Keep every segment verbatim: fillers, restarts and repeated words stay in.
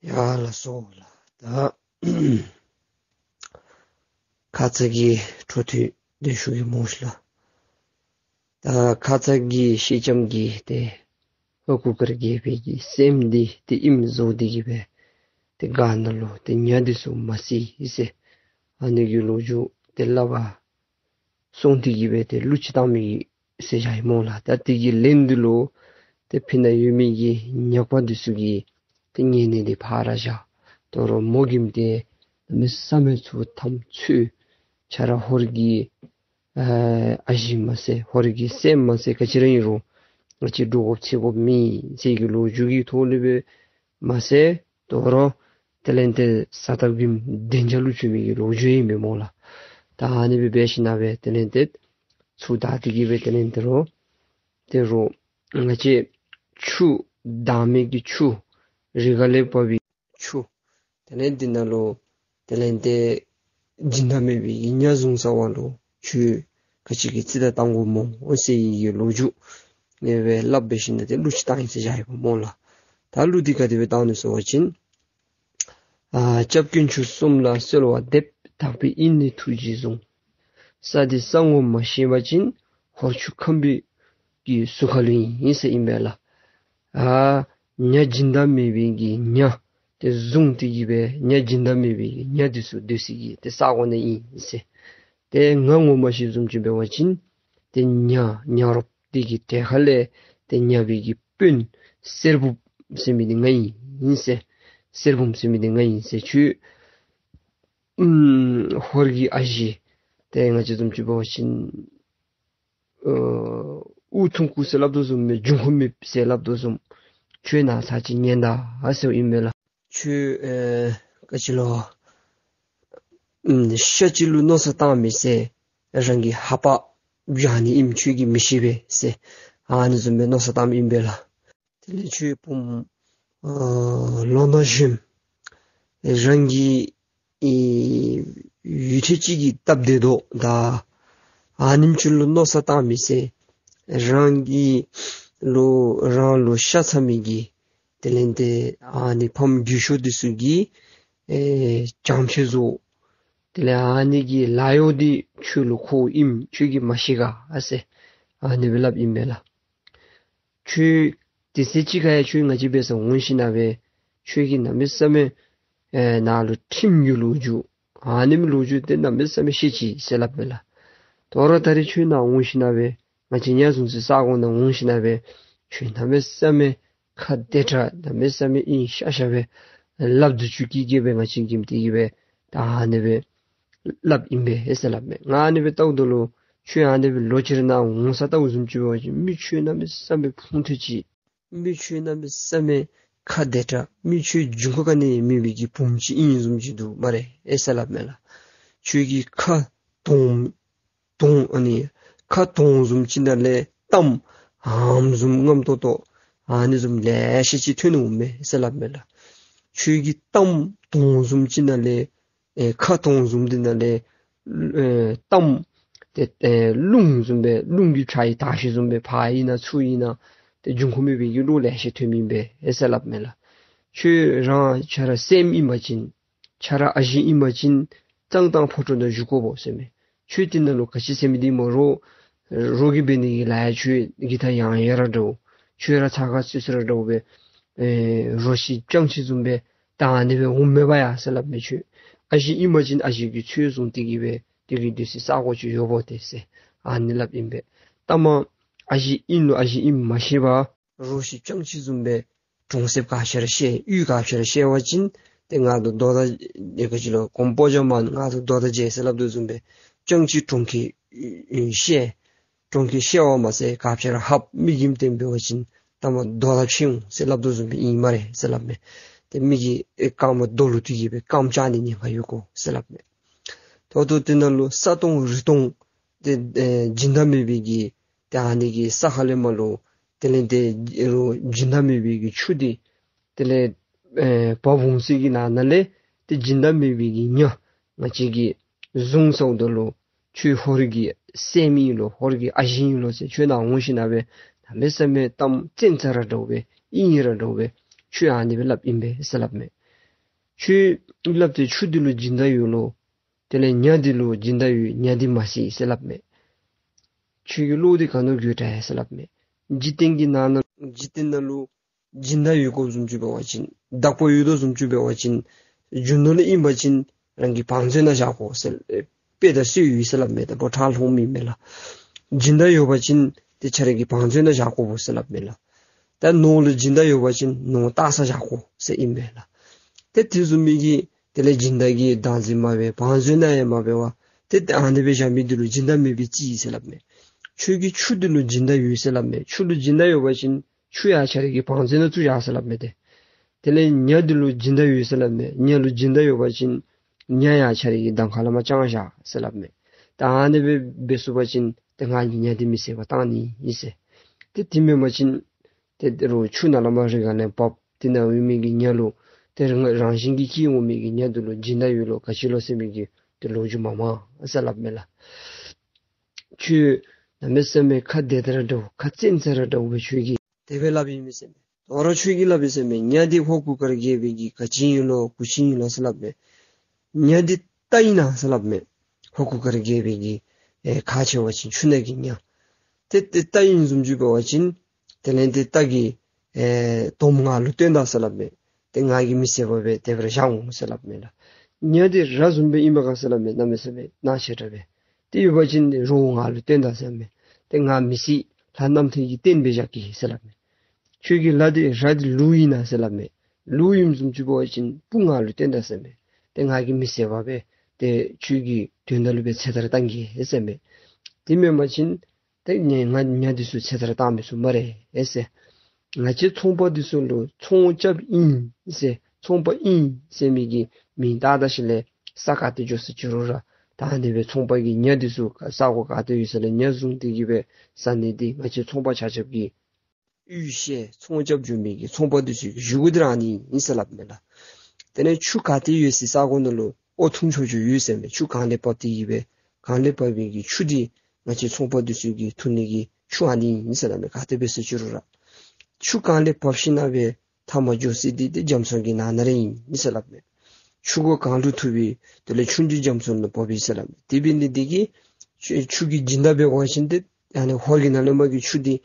ཡ་ལགས་སོ་ལགས། ད་ཁ་ཙ་གི་འཕྲོ་མཐུད་དེ་ཞུ་གེ་སྨོ་ཤིག་ལགས། ད་ཁ་ཙ་གི་སེང་ལྕམ་གྱིས་ཏེ་ཧོར་གུར་དཀར་རྒྱལ་པོའི་གི་སྲསམོ་འདི་ཏེ་ཨེམ་བཟོ་སྟེ་གི་སྦེ་ཏེ་སྒར་ནང་ལུ་ཏེ་ཉ་འདི་ཚུ་མ་བསད་ཟེར་ཨ་ནི་གི་ལོ་རྒྱུས་ཏེ་སླབ་པར་སོང་སྟེ་གི་སྦེ་ཏེ་གླུ་ཅིག་བཏང་མི་གི་ཟེར་བཞག་ཡི་སྨོ་ལགས། ད་དེ་གི་ལན་འདི་ལུ་ཏེ་ཕི་ན་ཡོད་མི་གི་ཉག་པ་འདི་ཚུ་གིས་ཏེ་ཉན་ནི་འདི་ཕར་བཞག། དོ་རུང་མོ་གིས་ཏེ་གནམ་མེད་ས་མེད་ཚུར་དམ་ཚུ་ཁྱོད་ར་ཧོར་གྱི་ཨ་ཨ་ཞེ་མ་ཟེར་ཧོར་གྱི་སྲསམོ་མ་ཟེར་ག་ཅི་ར་ཨིན་རུང་ང་བཅས་འདྲོག་དགོཔ་འཚེར་དགོཔ་མེད་ཟེར་གྱི་ལོ་རྒྱུས་ཀྱི་ཐོག་ལས་སྦེ་མ་ཟད་དོ་རུང་དེ་ལས་ཏེ་ས་ཐབས་ཀྱིས་བདེ་འཇགས་ལུ་བྱོན་མི་གི་ལོ་རྒྱུས་ཨིན་པས་སྨོ་ལགས། ད་ཨ་ནི་སྦེ་འབད་ཞིནམ་ལས་དེ་ལས་ཏེ་ཚུར་བདའ་སྟེ་གི་སྦེ་དེ་ལས་ཏེ་རོགས་དེ་རོགས་ང་བཅས་ཆུ་དྭངས་མའི་གི་ཆུ་རི་ཁ་ལས་འབབ་པའི་ཆུ་དེ་ལས་འདི་ནང་ལུ་དེ་ལས་ཏེ་སྦྱིན་བདག་མེད་པའི་གི་ཉ་བཟུང་ཟེར་བ་ལུ་ཁྱོད་ག་ཅི་གི་རྩིས་ད་བཏང་དགོ་སྨོ་ཟེར་བའི་གི་ལོ་རྒྱུས་ཨ་ནི་སྦེ་སླབ་སྦེ་ཞིནམ་ལས་ཏེ་གླུ་ཅིག་བཏང་ཡི་ཟེར་བཞག་ཡི་སྨོ་ལགས། ད་གླུ་འདི་ག་དེ་སྦེ་བཏང་ནུག་ཟེར་བ་ཅིན། ཨ་སྐྱབས་དཀོན་མཆོག་གསུམ་ལ་གསོལ་བ་འདེབས། དག་པའི་དབྱིངས་ནས་ཐུགས་རྗེས་བཟུང་། ས་འདི་ས་ངོ་མ་ཤེས་པ་ཅིན། ཧོར་ཆུ་ཁམས་པའི་གི་ཟུར་ཁ་ལུ་ཨིན་ཟེར་ཨིན་པས་ལགས། ཨ་ཉ་སྦྱིན་བདག་མེད་པའི་གི་ཉ་དེ་བཟུང་སྟེ་གི་སྦེ་ཉ་སྦྱིན་བདག་མེད་པའི་གི་ཉ་འདི་ཚུ་སྡོད་སའི་གི་ཏེ་ས་གོ་ནང་ཨིན་ཟེར། ཏེ་ང་ངོ་མ་ཤེས་བཟུམ་ཅིག་འབད་བ་ཅིན་ཏེ་ཉ་ཉ་རོགསཔ་འདི་གི་གྲལ་ཁ་ལས་ཏེ་ཉ་པའི་གི་དཔོན་གསེར་བུམ་ཟེར་མི་འདི་ང་ཨིན་ཟེར། གསེར་བུམ་ཟེར་མི་འདི་ང་ཨིན་ཟེར། ཁྱོད་ཨམ་ཧོར་གྱི་ཨ་ཞེ་ཏེ་ང་བཅས་བཟུམ་ཅིག་འབད་བ་ཅིན་ཨ་དབུགས་ཐུང་ཀུ་ཟེར་སླབ་དོ་བཟུམ་མས། འབྱུང་ཁུངས་མེད་ཟེར་སླབ་དོ་བཟུམ། ཁྱོད་ནཱ་ཚར་ཅིག་ཉན་ད་ཨ་ཟེར་ཨིན་མས་ལགས། ཁྱོད་ཨེ་ག་ཅི་ལོ་ཨམ་ཤ་ཅིག་ལུ་མནོ་བསམ་བཏང་མི་ཟེར་རང་གི་ཧ་པ་བཞག་ནི་ཨིནམ་ཁྱོད་ཀྱིས་མི་ཤེས་པས་ཟེར་ཨ་ནི་བཟུམ་སྦེ་མནོ་བསམ་བཏངམ་ཨིན་པས་ལགས། དེ་ལས་ཁྱོད་བུམོ་ཨ་ལོ་ན་གཞོནམ་རང་གི་ཨེ་ཡུད་ཐེངས་ཅིག་གི་སྟབས་བདེ་ཏོག་ད་ཨ་ནེམ་ཅིག་ལུ་མནོ་བསམ་བཏང་མི་ཟེར་རང་གི་ལུ་རང་ལུ་ཤ་ཚ་མི་གི་དེ་ལས་ཏེ་ཨ་ནི་ཕམ་རྒས་ཤོས་འདི་ཚུ་གི་ཨེ་བྱང་ཕྱི་བཟོ། དེ་ལས་ཨ་ནི་གི་ལཱ་གཡོག་འདི་ཁྱོད་ལུ་མཁོཝ་ཨིནམ་ཁྱོད་ཀྱིས་མ་ཤེས་ག་ཨ་ཟེར་ཨ་ནི་སྦེ་སླབ་ཨིན་པས་ལགས། ཁྱོད་དེ་ཚེ་ཅིག་ཁར་ཡང་ཁྱོད་ང་བཅས་འབད་སར་འོང་ཞིནམ་ལས་ཁྱོད་ཀྱིས་གནམ་མེད་ས་མེད་ཨེ་ནཱ་ལུ་ཁྲིམས་ཀྱི་ལོ་རྒྱུས་ཨ་ནེམ་ལོ་རྒྱུས་འདི་གནམ་མེད་ས་མེད་ཤེས་ཅི་ཟེར་སླབ་མས་ལགས། དོ་རུང་ད་རིས་ཁྱོད་ནཱ་འོང་ཞིནམ་ལས་ང་བཅས་ཉ་བཟུང་སའི་ས་གོ་ནང་འོང་ཞིནམ་ལས་ཁྱོད་གནམ་མེད་ས་མེད་ཁ་བདེ་དྲགས་གནམ་མེད་ས་མེད་ཨིན་ཤ་ཤ་སྦེ་སླབ་དུས་ཚོད་ཀྱིས་གིས་སྦེ་ང་བཅས་ཀྱིས་དེ་གིས་སྦེ་ད་ཨ་ནི་སྦེ་སླབ་ཨིན་པས་ཨེ་ཟེར་སླབ་མས། ང་ཨ་ནི་སྦེ་བལྟཝ་ད་ལུ་ཁྱོད་ཨ་ནི་སྦེ་ལོག་ཅི་ར་ནཱ་འོང་ས་བལྟཝ་བཟུམ་ཅིག་འབད་བ་ཅིན་མི་ཁྱོད་གནམ་མེད་ས་མེད་ཕུང་ཐུག་ཅིག་མི་ཁྱོད་གནམ་མེད་ས་མེད་ཁ་བདེ་དྲགས་མི་ཁྱོད་འབྱུང་ཁུངས་ག་ནི་མེད་པའི་གི་བུམོ་ཅིག་ཨིན་བཟུམ་ཅིག་འདུག་སྨ་རེ་ཨེ་ཟེར་སླབ་མས་ལགས། ཁྱོད་ཀྱི་ཁ་དོང་དོང་ཨ་ནི་ཁ་དོང་བཟུམ་ཅིག་ནང་ལས་གཏམ་ཧམ་བཟུམ་རྔམ་ཏོག་ཏོ་ཨ་ནི་བཟུམ་ལེ་ཤ་ཅིག་ཐོན་འོང་མས་ཟེར་སླབ་མས་ལགས། ཁྱོད་ཀྱི་གཏམ་དོང་བཟུམ་ཅིག་ནང་ལས་ཨེ་ཁ་དོང་བཟུམ་འདི་ནང་ལས་ཨེ་གཏམ་དེ་ཨེ་རླུང་བཟུམ་སྦེ་རླུང་གི་ཕྲ་ཡི་དར་ཤིང་བཟུམ་སྦེ་ཕར་ཨིན་ན་ཚུར་ཨིན་ན་དེ་འབྱུང་ཁུངས་མེད་པའི་གི་གླུ་ལེ་ཤ་ཐོནམ་ཨིན་པས་ཨེ་ཟེར་སླབ་མས་ལགས། ཁྱོད་རང་ཁྱོད་ར་སྲསམོ་ཨིན་པ་ཅིན་ཁྱོད་ར་ཨ་ཞེ་ཨིན་པ་ཅིན་གཙང་དང་ཕོ་བྲང་ནང་བཞུགས་དགོ་པོ་ཟེར་མས། ཁྱོད་དེ་ནང་ལུ་ག་ཅི་ཟེར་མི་འདི་སྨོ་རོགས་རོགས་ཀྱིས་འབད་ནི་གི་ལཱ་ཡང་ཁྱོད་གི་ད་ཡང་ཡང་ར་འདྲཝ། ཁྱོད་ར་ཚ་ཁ་སུ་སུ་ར་འདྲཝ་སྦེ་ཨེ་རོ་ཁྱི་སྤྱང་ཁྱི་བཟུམ་སྦེ་ད་ཨ་ནི་སྦེ་འོངམ་མས་པ་ཡ་ཟེར་སླབ་མས། ཁྱོད་ཨ་ཞེ་ཨིན་པ་ཅིན་ཨ་ཞེ་གི་ཚོད་བཟུང་སྟེ་གི་སྦེ་དེ་གི་སྡོད་སའི་ས་གོ་ཅིག་ཡོདཔ་འོང་སྟེ་ཟེར་ཨ་ནི་སླབ་ཨིན་པས། ད་མ་ཨ་ཞེ་ཨིན་ལོ་ཨ་ཞེ་ཨིནམ་མ་ཤེས་པར་རོ་ཁྱི་སྤྱང་ཁྱི་བཟུམ་སྦེ་གྲོང་གསེབ་ག་ཅི་ར་བཤལ་གཡུས་ག་ཅི་ར་བཤལ་བ་ཅིན་ཏེ་ང་དང་རྡོག་རྡོག་ཨེ་ག་ཅི་ལོ་གོམ་པ་རྒྱབ་མ་ང་དང་རྡོག་རྡོག་བྱེད་ཟེར་སླབ་དོ་བཟུམ་སྦེ་སྤྱང་ཁྱི་གྲོང་ཁྱེར་ཨེ་བཤལ་གྲོང་ཁྱེར་བཤལ་བ་མ་ཚད་ག་ཅི་ར་ཧབ་མི་གིས་དེ་འབད་བ་ཅིན་ད་མ་རྡོག་རྡོག་ཕྱེ་འོང་ཟེར་སླབ་དོ་བཟུམ་སྦེ་ཨིན་སྨ་རེ་ཟེར་སླབ་མས། ཏེ་མི་གིས་ཨེ་རྐངམ་རྡོ་ལུ་བཏུལ་གི་སྦེ་རྐངམ་བཅག་ནི་ཉེན་ཁ་ཡོད་གོ་ཟེར་སླབ་མས། ད་ལྟོ་དེ་ནང་ལུ་ས་སྟོང་རི་སྟོང་ཏེ་ཨེ་སྦྱིན་བདག་མེད་པའི་གི་ཏེ་ཨ་ནི་གི་ས་ཁ་ལས་མར་ལུ་དེ་ལས་ཏེ་རོ་སྦྱིན་བདག་མེད་པའི་གི་ཆུ་འདི་དེ་ལས་ཨེ་བབས་འོང་སའི་གི་ནང་ན་ལས་ཏེ་སྦྱིན་བདག་མེད་པའི་གི་ཉ་ང་བཅས་ཀྱིས་བཟུང་སོངམ་ད་ལུ་ཁྱོད་ཧོར་གྱི་སྲསམོ་ཨིན་ལོ་ཧོར་གྱི་ཨ་ཞེ་ཨིན་ལོ་ཟེར་ཁྱོད་ནཱ་འོང་ཞིནམ་ལས་གནམ་མེད་ས་མེད་གཏམ་བཙན་ཙ་ར་འདྲཝ་སྦེ་ཨིན་ར་འདྲཝ་སྦེ་ཁྱོད་ཨ་ནི་སྦེ་སླབ་ཨིན་པས་ཟེར་སླབ་མས། ཁྱོད་ཀྱི་ལགཔ་ཏེ་ཆུ་འདི་ལུ་སྦྱིན་བདག་ཡོད་ལོ། དེ་ལས་ཉ་འདི་ལུ་སྦྱིན་བདག་ཡོད། ཉ་འདི་མ་བསད་ཟེར་སླབ་མས། ཁྱོད་ཀྱི་བློ་འདི་ག་ནི་དགོད་བྲ་ཡི་ཟེར་སླབ་མས། འཇིག་རྟེན་གྱི་ནང་ན་འཇིག་རྟེན་ནང་ལུ་སྦྱིན་བདག་ཡོད་དགོཔ་བཟུམ་ཅིག་འབད་བ་ཅིན་བདག་པོ་ཡོད་དོ་བཟུམ་ཅིག་འབད་བ་ཅིན་རྒྱུ་ནོར་ལུ་ཨིན་པ་ཅིན་རང་གི་བང་མཛོད་ནང་བཞག་དགོ་ཟེར། དཔེ་དང་སྲོལ་ཡོད་ཟེར་སླབ་མས། ད་ཕོ་ཁྲ་ལྷུང་མི་མས་ལགས། སྦྱིན་བདག་ཡོད་པ་ཅིན་ཏེ་ཁྱོད་ར་གི་བང་མཛོད་ནང་བཞག་དགོ་ཟེར་སླབ་མས་ལགས། ད་ནོར་ལུ་སྦྱིན་བདག་ཡོད་པ་ཅིན་ནོར་བཏགས་ས་བཞག་དགོ་ཟེར་ཨིན་མས་ལགས། ཏེ་དེ་བཟུམ་མའི་གི་དེ་ལས་སྦྱིན་བདག་གི་བདག་འཛིན་མ་འབད་བང་མཛོད་ནང་ཡང་མ་འབད་བར་ཏེ་ཨ་ནི་སྦེ་བཞག་མི་འདི་ལུ་སྦྱིན་བདག་མེད་པའི་རྩིས་ཟེར་སླབ་མས། ཁྱོད་ཀྱི་ཆུ་འདི་ལུ་སྦྱིན་བདག་ཡོད་ཟེར་སླབ་མས། ཆུ་ལུ་སྦྱིན་བདག་ཡོད་པ་ཅིན་ཆུ་ཡང་ཁྱོད་ར་གི་བང་མཛོད་ནང་བཙུགས་བཞག་ཟེར་སླབ་མས་ཏེ། དེ་ལས་ཉ་འདི་ལུ་སྦྱིན་བདག་ཡོད་ཟེར་སླབ་མས། ཉ་ལུ་སྦྱིན་བདག་ཡོད་པ་ཅིན་ཉ་ཡང་ཁྱོད་ར་གི་གདམ་ཁ་ལས་མར་དཔྱང་བཞག་ཟེར་སླབ་མས། ད་ཨ་ནི་སྦེ་འབད་ཚུགས་པ་ཅིན་ཏེ་ང་གིས་ཉ་འདི་མི་བསད་པར་བཏང་ནི་ཨིན་ཟེར། ཏེ་དེ་མེན་པ་ཅིན་ཏེ་རོགས་ཆུ་ནང་ལས་མར་རི་སྒང་ལས་བབས། དེ་ནང་ཡོད་མི་གི་ཉ་ལུ་ཏེ་རང་རང་བཞིན་གྱིས་སྐྱེ་འོང་མི་གི་ཉ་འདི་ལུ་སྦྱིན་བདག་ཡོད་ལོ་ག་ཅི་ལོ་ཟེར་མི་གི་ཏེ་ལོ་རྒྱུས་མང་མང་ཟེར་སླབ་མས་ལགས། ཁྱོད་གནམ་མེད་ས་མེད་ཁ་བདེ་དྲགས་འདྲཝ་ཁ་བཙན་ས་ར་འདྲཝ་སྦེ་ཁྱོད་ཀྱིས་དེ་སྦེ་སླབ་ཨིན་མས་ཟེར་མས། དོ་རུང་ཁྱོད་ཀྱིས་སླབ་ཨིན་ཟེར་མས། ཉ་འདི་ཧོར་གུར་དཀར་རྒྱལ་པོའི་གི་ག་ཅི་ཨིན་ལོ་གུ་ཅི་ཨིན་ལོ་ཟེར་སླབ་མས། ཉ་འདི་རྟ་ཨིན་ན་ཟེར་སླབ་མས། ཧོར་གུར་དཀར་རྒྱལ་པོའི་གི་ཨེ་ཁ་ཕྱེ་བ་ཅིན་ཆུ་ནང་གི་ཉ། ཏེ་ཏེ་རྟ་ཨིནམ་བཟུམ་ཅིག་འབད་བ་ཅིན་དེ་ལས་ཏེ་རྟ་གི་ཨེ་དོམ་ང་ལུ་སྟོན་ད་ཟེར་སླབ་མས། ཏེ་ང་གིས་མི་བསད་པར་སྦེ་དེ་སྦེ་ར་བཞག་འོང་ཟེར་སླབ་མས་ལགས། ཉ་འདི་ར་བཟུམ་སྦེ་ཨིན་པ་ག་ཟེར་སླབ་མས། གནམ་མེད་ས་མེད་ནག་ཆེ་དྲགས་སྦེ། ཏེ་ཡོད་པ་ཅིན་རོགས་ང་ལུ་སྟོན་ད་ཟེར་མས། ཏེ་ང་མི་བསད། ལྷ་རྣམ་ཐོས་ཀྱི་རྟེན་སྦེ་བཞག་གེ་ཟེར་སླབ་མས། ཁྱོད་ཀྱི་ལྷ་འདི་ར་འདི་ལུག་ཨིན་ན་ཟེར་སླབ་མས། ལུག་ཨིནམ་བཟུམ་ཅིག་འབད་བ་ཅིན་སྤུ་ང་ལུ་སྟོན་ད་ཟེར་མས། ཏེ་ང་གིས་མི་བསད་པར་སྦེ་ཏེ་ཁྱོད་ཀྱི་དོན་དག་ལུ་སྦེ་ཚེ་ཐར་བཏང་གེ་ཟེར་མས། དེ་མེན་པ་ཅིན་ཏེ་ཉ་ང་ཉ་འདི་ཚུ་ཚེ་ཐར་བཏང་མི་ཚུགས་སྨ་རེ་ཟེར། ང་བཅས་ཚོང་པ་འདི་ཚུ་ལུ་ཚོང་རྐྱབ་ཨིན་ཟེར་ཚོང་པ་ཨིན་ཟེར་མི་གི་མིང་བཏགས་ད་ཞིནམ་ལས་ས་ག་ཏེ་འགྱོ་ས་ཅི་རུང་ར་ད་ཨ་ནི་སྦེ་ཚོང་པ་གི་ཉ་འདི་ཚུ་ས་གོ་ག་ཏེ་ཡོད་ས་ལས་ཉ་བཟུང་སྟེ་གི་སྦེ་ཟ་ནི་འདི་ང་བཅས་ཚོང་པ་ཆ་ཁྱབ་ཀྱི་གཡུས་ཤེས་ཚོང་རྐྱབ་འགྱོ་མི་གི་ཚོང་པ་འདི་ཚུ་གི་བཞེས་སྒོ་འདི་ར་ཨ་ནི་ཨིན་ཟེར་སླབ་མས་ལགས། དེ་ལས་ཆུ་ག་ཏེ་ཡོད་སའི་ས་གོ་ནང་ལུ་ཨོ་འཐུང་ཆོག་ཆོ་ཡོད་ཟེར་མས། ཆུ་གངས་ལས་བབས་ཏེ་གི་སྦེ་གངས་ལས་བབས་པའི་གི་ཆུ་འདི་ང་བཅས་ཚོང་པ་འདི་ཚུ་གི་འཐུང་ནི་གི་ཆུ་ཨ་ནི་ཨིན་ཟེར་སླབ་མས། ག་ཏེ་འབད་ས་ཅི་རུང་ར་ཆུ་གངས་ལས་བབས་ཞིནམ་ལས་མཐའ་མ་འགྱོ་ས་འདི་ཏེ་རྒྱ་མཚོ་གི་ནང་ན་ར་ཨིན་ཟེར་སླབ་མས། ཆུ་མགོ་གངས་ལུ་ཐུག་པའི་དེ་ལས་ཆུ་མགྲིན་རྒྱ་མཚོ་ནང་བབས་པས་ཟེར་སླབ་མས། དེ་འབད་ནི་འདི་གིས་ཆུ་ཆུ་གི་སྦྱིན་བདག་འབད་དགོ་པ་ཅིན་ཏེ་ཨ་ནི་ཧོར་གྱི་ནང་ལས་མར་གྱི་ཆུ་འདི་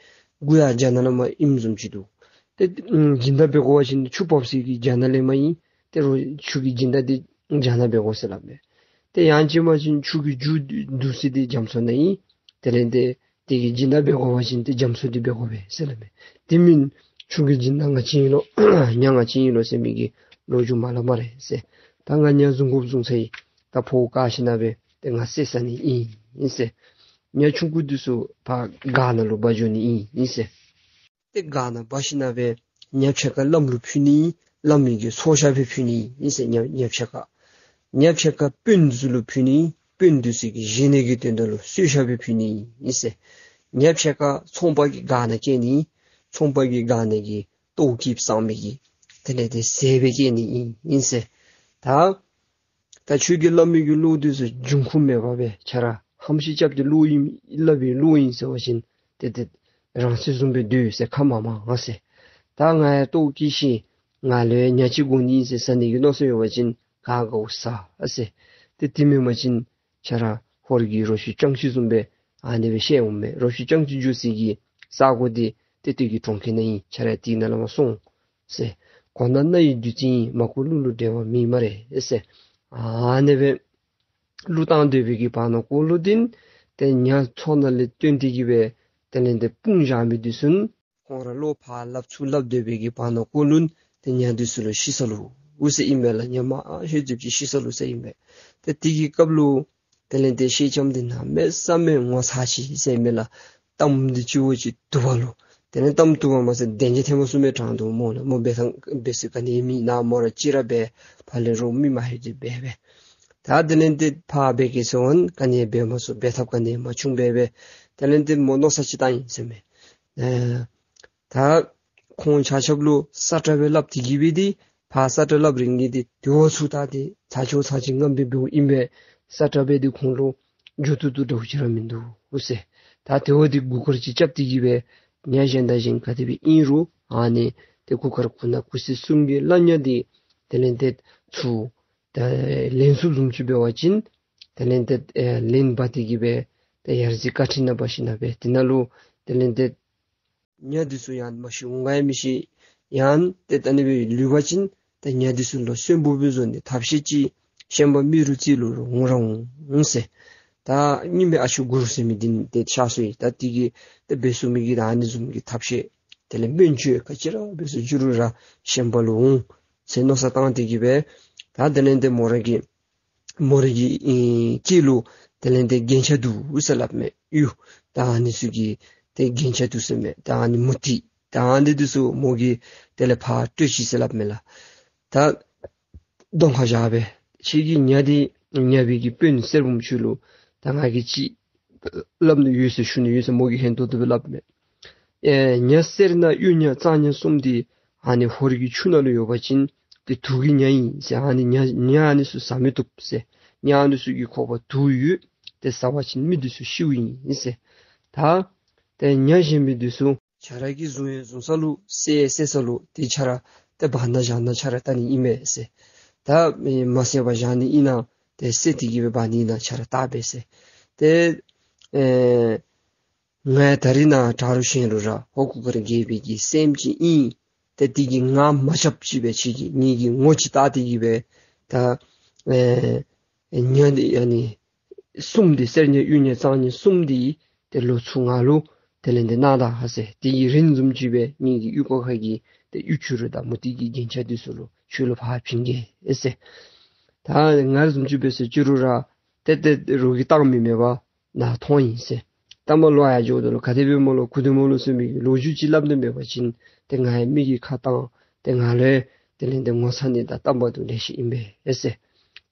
མགུ་ཡར་རྒྱ་ནག་ལས་མར་ཨིནམ་བཟུམ་ཅིག་འདུག། ཏེ་ཨམ་སྦྱིན་བདག་འབད་དགོ་པ་ཅིན་ཆུ་བབས་ས་གི་རྒྱ་ནག་ལས་མར་ཨིན། ཏེ་རོགས་ཆུ་གི་སྦྱིན་བདག་འདི་རྒྱ་ནག་འབད་དགོ་ཟེར་སླབ་མས། ཏེ་ཡང་ཅིན་མ་ཅིན་ཆུ་གི་རྒྱུ་བསྡུ་ས་འདི་རྒྱ་མཚོ་ནང་ཨིན། དེ་ལས་ཏེ་དེ་གི་སྦྱིན་བདག་འབད་དགོ་པ་ཅིན་ཏེ་རྒྱ་མཚོ་འདི་འབད་དགོ་པས་ཟེར་སླབ་མས། དེ་མེན་ཆུ་གི་སྦྱིན་བདག་ང་བཅས་ཨིན་ལོ་ཉ་ང་བཅས་ཨིན་ལོ་ཟེར་མི་གི་ལོ་རྒྱུས་མ་སླབ་སྨ་རེ་ཟེར། ད་ང་ཉ་བཟུང་དགོཔ་བཟུང་ཚར་ཡི། ད་ཕོཝ་བཀག་ཞིནམ་ལས་ཏེ་ང་བསད་ཟ་ནི་ཨིན་ཨིན་ཟེར། ཉ་ཆུང་ཀུ་འདི་ཚུ་ཕར་སྒར་ནང་ལུ་འབག་འགྱོ་ནི་ཨིན་ཨིན་ཟེར། ཏེ་སྒར་ནང་འབག་ཞིནམ་ལས་ཉ་ཕྱེད་ཀ་བླམ་ལུ་ཕུལ་ནི་ཨིན། བླམ་གི་ཚོགས་ཞག་སྦེ་ཕུལ་ནི་ཨིན་ཟེར། ཉ་ཉ་ཕྱེད་ཀ་ཉ་ཕྱེད་ཀ་དཔོན་འདི་ཚུ་ལུ་ཕུལ་ནི་ཨིན། དཔོན་འདི་ཚུ་གིས་བཞེས་ནི་གི་དོན་དག་ལུ་གསོལ་ཞག་སྦེ་ཕུལ་ནི་ཨིན་ཟེར། ཉ་ཕྱེད་ཀ་ཚོང་པ་གི་སྒར་ནང་བསྐྱལ་ནི་ཨིན། ཚོང་པ་གི་སྒར་ནང་གི་ལྟོ་གོས་བཟང་མི་གི་དེ་ལས་ཏེ་ཟས་སྦེ་བསྐྱལ་ནི་ཨིན་ཨིན་ཟེར། ད་ད་ཁྱོད་ཀྱིས་སླབ་མི་གི་བློ་འདི་ཚུ་འབྱུང་ཁུངས་མེད་པར་སྦེ་ཁྱོད་ར་ཧམ་ཤེད་རྐྱབ་སྟེ་བློ་ཨིན་སླབ་པའི་བློ་ཨིན་ཟེར་བ་ཅིན་ཏེ་ཏེ་རང་སྲིད་བཟུང་སྦེ་སྡོད་ཟེར་ཁ་མ་མང་ཟེར། ད་ང་ཡང་ལྟོ་གོས་ཤེས་ང་ལུ་ཡང་ཉ་ཅིག་དགོ་ནི་ཨིན་ཟེར་ཟ་ནི་གི་མནོ་བསམ་ཡོད་པ་ཅིན་ག་དགའཝ་ཟ་ཨ་ཟེར། ཏེ་དེ་མེན་པ་ཅིན་ཁྱོད་ར་ཧོར་གྱི་རོ་ཁྱི་སྤྱང་ཁྱི་བཟུམ་སྦེ་ཨ་ནི་སྦེ་བཤད་འོང་མས། རོ་ཁྱི་སྤྱང་ཁྱི་འགྱོ་ས་གི་ས་གོ་འདི་ཏེ་དེ་གི་གྲོང་ཁྱེར་ནང་ཨིན། ཁྱོད་ར་དེ་ནང་ལས་མར་སོང་ཟེར། གོ་ན་རྣ་ཡི་བདུད་རྩི་ཡིན། མ་གོ་གླུ་ལུ་འགྲེལ་བ་མེད་སྨ་རེ་ཟེར། ཨ་ནི་སྦེ་གླུ་བཏང་སྡོད་པའི་གི་བར་ན་ཀོ་ལུ་འདི་ཏེ་ཉ་ཚོགས་ནང་ལས་བཏོན་ཏེ་གི་སྦེ་དེ་ལས་ཏེ་དཔུང་བཞག་མི་འདི་ཚུ་ཁོང་ར་བློ་ཕར་སླབ་ཚུར་སླབ་སྡོད་པའི་གི་བར་ན་ཀོ་ལུ་ཏེ་ཉ་འདི་ཚུ་ལུ་ཤི་སོང་ལོ་ཟེར་ཨིན་པས་ལགས། ཉ་མ་ཧེ་ཙིགཔ་ཅིག་ཤི་སོང་ལོ་ཟེར་ཨིན་པས། ཏེ་དེ་གི་སྐབས་ལུ་དེ་ལས་ཏེ་སེང་ལྕམ་འདི་གནམ་མེད་ས་མེད་ངོ་ཚ་ཅི་ཟེར་མས་ལགས། གཏམ་འདི་ཅིག་བོ་ཅིག་བཏུབ་པ་ལོ། དེ་ལས་གཏམ་བཏུབ་པ་མ་ཚད་བདེན་རྐྱང་ཐལ་མོ་སྦེ་དྲང་འདུག་སྨོ་ལགས། མོ་འབད་ཐངས་འབད་ས་ག་ནི་མེད། ནཱ་མོ་ར་ཅིག་ར་འབད་ཕར་ལས་རོགས་མི་མ་ཧེ་ཅིག་འབད་འབད། ད་དེ་ལས་ཏེ་ཕར་འབད་གེ་ཟེར་བ་ཅིན་ག་ནི་འབད་མ་ཚུགས། འབད་ཐབས་ག་ནི་མ་བྱུང་འབད་འབད། དེ་ལས་ཏེ་མོ་མནོ་བསམ་ཅིག་བཏང་ཡི་ཟེར་མས། ཨེ་ད་ཁོང་ཆ་ཁྱབ་ལུ་ས་ཁྲ་སྦེ་སླབ་སྟེ་གི་སྦེ་འདི་ཕར་ས་ཁྲ་སླབ་རན་གི་འདི་དེ་བ་ཚུ་ད་འདི་ཚ་ཅོག་ཚ་ཅིག་རྔམ་སྦེ་འབདཝ་ཨིན་པས། ས་ཁྲ་སྦེ་འདི་ཁོང་ལུ་འགྱོ་བཏུབ་བཏུབ་འདྲཝ་ཅིག་ར་མིན་འདུག་ཟེར། ད་དེ་བ་འདི་མགུ་སྐོར་ཅིག་རྐྱབ་སྟེ་གི་སྦེ་ཉ་གཞན་དང་གཞན་ག་དེ་སྦེ་ཨིན་རུང་ཨ་ནི་ཏེ་མགུ་སྐོར་ཁུ་ནག་ཁུ་སིམ་གསུམ་གྱི་བླ་ཉ་འདི་དེ་ལས་ཏེ་ ཚུ་ད་ལེན་ཚུགསཔ་བཟུམ་ཅིག་འབད་བ་ཅིན་དེ་ལས་ཏེ་ཨེ་ལེན་འབག་སྟེ་གི་སྦེ་ཏེ་ཡར་རྩེ་བཀའ་ཁྲིད་ནང་འབད་ཞིནམ་ལས་དེ་ནང་ལུ་དེ་ལས་ཏེ་ཉ་འདི་ཚུ་ཡང་མ་ཤི་འོང་ག་ཡང་མི་ཤེས། ཡང་ཏེ་ད་ཨ་ནི་སྦེ་ལུས་པ་ཅིན་ཏེ་ཉ་འདི་ཚུ་ལུ་གསོན་པོ་སྦེ་བཟོ་ནི་ཐབས་ཤེས་ཅིག་ཤན་པ་རྨེ་རུ་རྩེ་ལུ་ར་འོང་ར་འོང་ཟེར། ད་རྙིང་མའི་ཨ་ཞུ་གུ་རུ་ཟེར་མི་འདི་ཏེ་ཤི་སོ་ཡི། ད་འདི་གིས་ཏེ་འབད་ཚུགས་མི་གི་ད་ཨ་ནི་བཟུམ་གྱི་ཐབས་ཤེས་དེ་ལས་སྨན་བཅོས་ག་ཅི་ར་འབད་ཚུགས་ཅི་རུང་ར་ཤན་པ་ལུ་འོང་ཟེར་མནོ་བསམ་བཏང་སྟེ་གི་སྦེ་ད་དེ་ལས་ཏེ་མོ་ར་གི་མོ་ར་གི་ཨེ་སྐེ་ལུ་དེ་ལས་ཏེ་རྒྱན་ཆ་འདུག་ཟེར་སླབ་མས། གཡུ་ད་ཨ་ནི་ཚུ་གི་ཏེ་རྒྱན་ཆ་འདུག་ཟེར་མས། ད་ཨ་ནི་མུ་ཏིག་ད་ཨ་ནི་འདི་ཚུ་མོ་གིས་དེ་ལས་ཕར་སྤྲོད་ཅི་ཟེར་སླབ་མས་ལགས། ད་གདོང་ཁར་བཞག་སྦེ་ཁྱེད་ཀྱི་ཉ་འདི་ཉ་པའི་གི་དཔོན་གསེར་བུམ་ཁྱོད་ལུ་ད་ང་གིས་ཅིག་སླབ་ནི་ཡོད་ཟེར་ཞུ་ནི་ཡོད་ཟེར་མོ་གིས་ཧན་ཏོང་ཏོ་སྦེ་སླབ་མས། ཨེ་ཉ་གསེར་ཉ་གཡུ་ཉ་གཙང་ཉ་གསུམ་འདི་ཨ་ནི་ཧོར་གྱི་ཆུ་ནང་ལུ་ཡོད་པ་ཅིན་ཏེ་དུག་གི་ཉ་ཨིན་ཟེར། ཨ་ནི་ཉ་ཉ་ཨ་ནི་ཚུ་ཟ་མི་བཏུབ་ཟེར། ཉ་ཨ་ནི་ཚུ་གི་ཁོག་པར་དུག་ཡོད། ཏེ་ཟ་བ་ཅིན་མི་འདི་ཚུ་ཤིཝ་ཨིན་ཟེར། ད་ཏེ་ཉ་གཞན་མི་འདི་ཚུ་ཁྱོད་ར་གིས་བཟུང་ཡང་བཟུང་ས་ལུ་བསད་ཡང་བསད་ས་ལུ་ཏེ་ཁྱོད་ར་ཏེ་འབག་ནི་བཞག་ནི་ཁྱོད་ར་ལྟ་ནི་ཨིན་པས་ཟེར། ད་མ་བསད་པར་བཞག་ནི་ཨིན་ན་ཏེ་བསད་དེ་གི་སྦེ་འབག་ནི་ཨིན་ན་ཁྱོད་ར་ལྟ་སྦེ་ཟེར། ཏེ་ཨེ་ང་ད་རིས་ནཱ་དྲག་རུང་ཞན་རུང་ར་ཧོར་གུར་དཀར་རྒྱལ་པོའི་གི་སྲསམོ་ཅིག་ཨིན། ཏེ་འདི་གིས་ང་མ་ཆགསཔ་ཅིག་སྦེ་ཁྱེད་ཀྱིས་ངེ་གི་ངོ་ཅིག་བལྟ་སྟེ་གི་སྦེ་ད་ཨེ་ཉ་འདི་ཨ་ནི་གསུམ་འདི་གསེར་ཉ་གཡུ་ཉ་གཙང་ཉ་གསུམ་འདི་ཏེ་ལོག་ཚུར་ང་ལུ་དེ་ལས་ཏེ་གནང་ད་ཧ་ཟེར། དེ་གི་རིན་བཟུམ་ཅིག་སྦེ་ངེ་གི་གཡུས་སྒོ་ཁ་གི་ཏེ་གཡུ་བྱུ་རུ་དང་མུ་ཏིག་གི་རྒྱན་ཆ་འདི་ཚུ་ལུ་ཁྱོད་ལུ་ཕར་བྱིན་གེ་ཟེར། ད་ང་བཟུམ་ཅིག་སྦེ་ཟེར་ཅི་རུང་ར་ཏེ་ཏེ་རོགས་ཀྱིས་བཏང་མི་མེད་པར་ནཱ་མཐོང་ཡི་ཟེར། ད་མོ་ལོག་ཡར་འགྱོཝ་ད་ལུ་ག་དེ་སྦེ་མོ་ལོག་གུ་དེ་མོ་ལོག་ཟེར་མི་གི་ལོ་རྒྱུས་ཅིག་སླབ་ནི་མེད་པ་ཅིན་ཏེ་ང་ཡང་མི་གིས་ཁ་བཏང་ཏེ་ང་ལུ་དེ་ལས་ཏེ་ངོ་ཚ་ནི་དང་བསྟན་པ་དུ་ལེགས་ཤོམ་ཨིན་པས་ཟེར།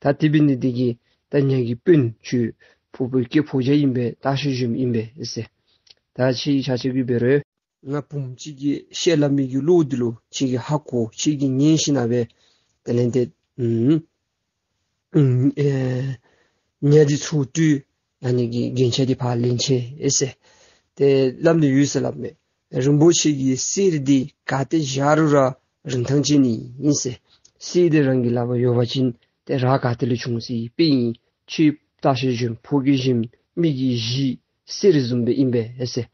ད་དེ་འབད་ནི་འདི་གིས་ད་ཉ་གི་དཔོན་ཁྱོད་ཕུ་བོའི་སྐྱེས་ཕོ་རྒྱས་ཨིན་པས། སྟག་ཤར་གཞོནམ་ཨིན་པས་ཟེར། ད་ཁྱེད་ཆ་ཁྱབ་ཀྱིས་འབད་རུང་ང་བུམོ་ཅིག་གིས་བཤད་སླབ་མི་གི་བློ་འདི་ལུ་ཁྱེད་ཀྱིས་ཧ་གོ། ཁྱེད་ཀྱིས་ཉན་ཞིནམ་ལས་དེ་ལས་ཏེ་ཨུམ་ཨུམ་ཨེ་ཉ་འདི་ཚུར་སྤྲོད། ཨ་ནི་གི་རྒྱན་ཆ་འདི་ཕར་ལེན་ཆེ་ཨེ་ཟེར་ཏེ་སླབ་ནི་ཡོད་ཟེར་སླབ་མས། རིན་པོ་ཆེ་གི་གསེར་འདི་ག་ཏེ་བཞག་རུང་ར་རིན་ཐང་ཆེ་ནི་ཨིན་ཟེར། གསེར་འདི་རང་གི་ལག་པར་ཡོད་པ་ཅིན་ཏེ་ར་ག་ཏེ་ལས་བྱུང་ཟེར་དཔེ་ཨིན། ཁྱོད་སྟག་ཤར་གཞོནམ་ཕོ་རྒྱས་གཞོནམ་མི་གི་གཞི་གསེར་བཟུམ་སྦེ་ཨིན་པས་ཨེ་ཟེར།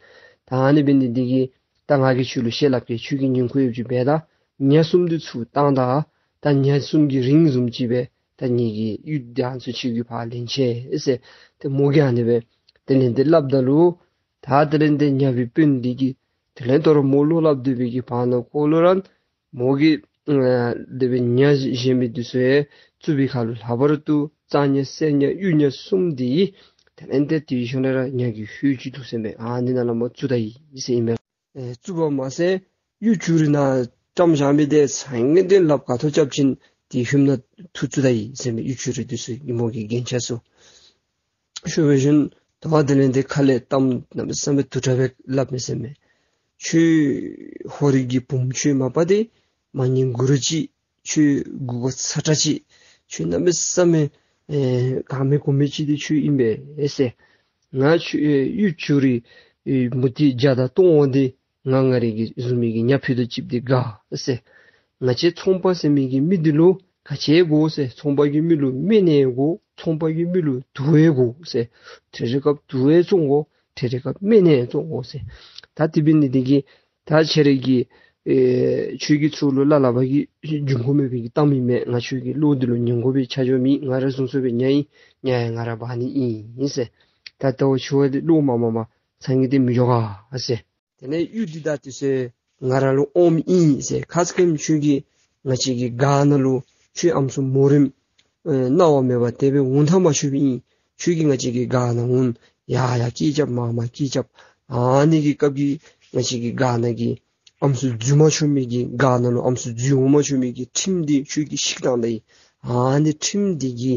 ད་ཨ་ནི་འབད་ནི་འདི་གིས་ད་ང་གིས་ཁྱོད་ལུ་བཤད་སླབ་གེ། ཁྱོད་ཀྱིས་ཉན་ཁུག་ཡོདཔ་ཅིག་འབད་ད། ཉ་གསུམ་འདི་ཚུར་བཏང་ད། ད་ཉ་གསུམ་གྱི་རིན་བཟུམ་ཅིག་སྦེ་ད་ངེ་གི་གཡུས་འདི་ཚུ་ཁྱེད་ཀྱིས་ཕར་ལེན་ཆེ་ཨེ་ཟེར། ཏེ་མོ་གིས་ཨ་ནི་སྦེ་དེ་ལས་ཏེ་སླབ་ད་ལུ་ད་དེ་ལས་ཏེ་ཉ་པའི་དཔོན་འདི་གིས་དེ་ལས་དོ་རུང་མོ་ལུ་སླབ་སྡོད་པའི་གི་བར་ན་ཁོ་ལུ་ར་མོ་གིས་ཨ་དེ་སྦེ་ཉ་གཞན་མི་འདི་ཚུ་ཡང་བཙུགས་པའི་ཁར་ལུ་ལྷག་པར་དུ་གཙང་ཉ་གསེར་ཉ་གཡུ་ཉ་གསུམ་འདི་དེ་ལས་ཏེ་དེ་ཤུལ་ལས་ར་ཉ་གི་ཧོད་ཅིག་འདུག་ཟེར་མས། ཨ་ནི་ནང་ལུ་མར་བཙུགས་ད་ཡི་ཟེར་ཨིན་མས། ཨེ་བཙུགས་པ་མ་ཟད་གཡུ་བྱུ་རུ་ནང་བཀྲམ་བཞག་མི་འདི་སང་ཉིན་འདི་ལགཔ་ག་ཐོབ་རྐྱབ་ཅིན་དེ་ཧོད་ནང་འཐུ་བཙུགས་ད་ཡི་ཟེར་མས། གཡུ་བྱུ་རུ་འདི་ཚུ་ཉ་མོ་གི་རྒྱན་ཆ་ཚུ། ཞུ་བ་ཅིན་ད་བ་དེ་ལས་ཏེ་ཁ་ལས་གཏམ་གནམ་མེད་ས་མེད་དུ་དྲག་སྦེ་སླབ་མས་ཟེར་མས། ཁྱོད་ཧོར་གྱི་བུམོ་ཁྱོད་མ་པ་འདི་མ་ཉན་གུ་རུ་ཅིག། ཁྱོད་མགུ་སྐོར་ཚ་དྲགས་ཅིག། ཁྱོད་གནམ་མེད་ས་མེད་ཨེ་གང་མེད་གོ་མེད་ཅིག་འདི་ཁྱོད་ཨིན་པས་ཨེ་ཟེར། ང་ཁྱོད་ཨེ་གཡུ་བྱུ་རུ་ཨེ་མུ་ཏིག་བརྒྱ་དང་སྟོང་འོང་འདི་ང་ང་རའི་གི་བཟུང་མི་གི་ཉ་ཕུད་དོ་ཅིག་འདི་དགའ་ཟེར། ང་བཅས་ཚོང་པ་ཟེར་མི་གི་མི་འདི་ལུ་ག་ཅི་དགོ་ཟེར། ཚོང་པ་གི་མི་ལུ་སྨན་ཡང་དགོ། ཚོང་པ་གི་མི་ལུ་དུག་ཡང་དགོ་ཟེར། འཕྲལ་རེ་སྐབས་དུག་ཡང་བཙོང་དགོ། འཕྲལ་རེ་སྐབས་སྨན་ཡང་བཙོང་དགོ་ཟེར། ད་དེ་འབད་ནི་འདི་གིས་ད་ཁྱེད་རའི་གི་ཨེ་ཁྱོད་ཀྱིས་ཚུར་ལུ་སླབ་སླབ་པའི་གི་འབྱུང་ཁུངས་མེད་པའི་གི་གཏམ་ཨིན་མས། ང་ཁྱོད་ཀྱི་བློ་འདི་ལུ་ཉན་དགོ་པའི་ཆ་འཇོག་མེད། ང་ར་བཟུང་ཚུགས་པའི་ཉ་ཨིན། ཉ་ཡང་ང་ར་འབག་ནི་ཨིན་ཟེར། ད་ལྟོ་ཁྱོད་འདི་བློ་མ་མ་མ་སང་ཉིན་འདི་མི་འགྱོ་ག་ཟེར། དེ་ལས་གཡུ་འདི་ད་དེ་ཚུ་ང་ར་ལུ་འོངམ་ཨིན་ཟེར། ཁ་ཙ་ཁ་ཉིནམ་ཁྱོད་ཀྱིས་ང་བཅས་ཀྱི་སྒར་ནང་ལུ་ཁྱོད་ཨམ་སྲུ་མོ་རེངམ་ཨེ་གནང་བ་མེད་པར་དེ་སྦེ་འོང་ཐག་མ་ཆོད་པའི་ཨིན། ཁྱོད་ཀྱིས་ང་བཅས་ཀྱི་སྒར་ནང་འོང་ཡར་ཡར་སྐད་རྐྱབ་མར་མར་སྐད་རྐྱབ། ཨ་ནི་གི་སྐབས་ཀྱི་ང་བཅས་ཀྱི་སྒར་ནང་གི་ཨམ་སྲུ་འཛུལ་མ་ཆོག་མི་གི་སྒར་ནང་ལུ་ཨམ་སྲུ་འཛུལ་འོང་མ་ཆོག་མི་གི་ཁྲིམས་འདི་ཁྱོད་ཀྱིས་བཤིག་བཏང་ད་ཡི། ཨ་ནི་ཁྲིམས་འདི་གི་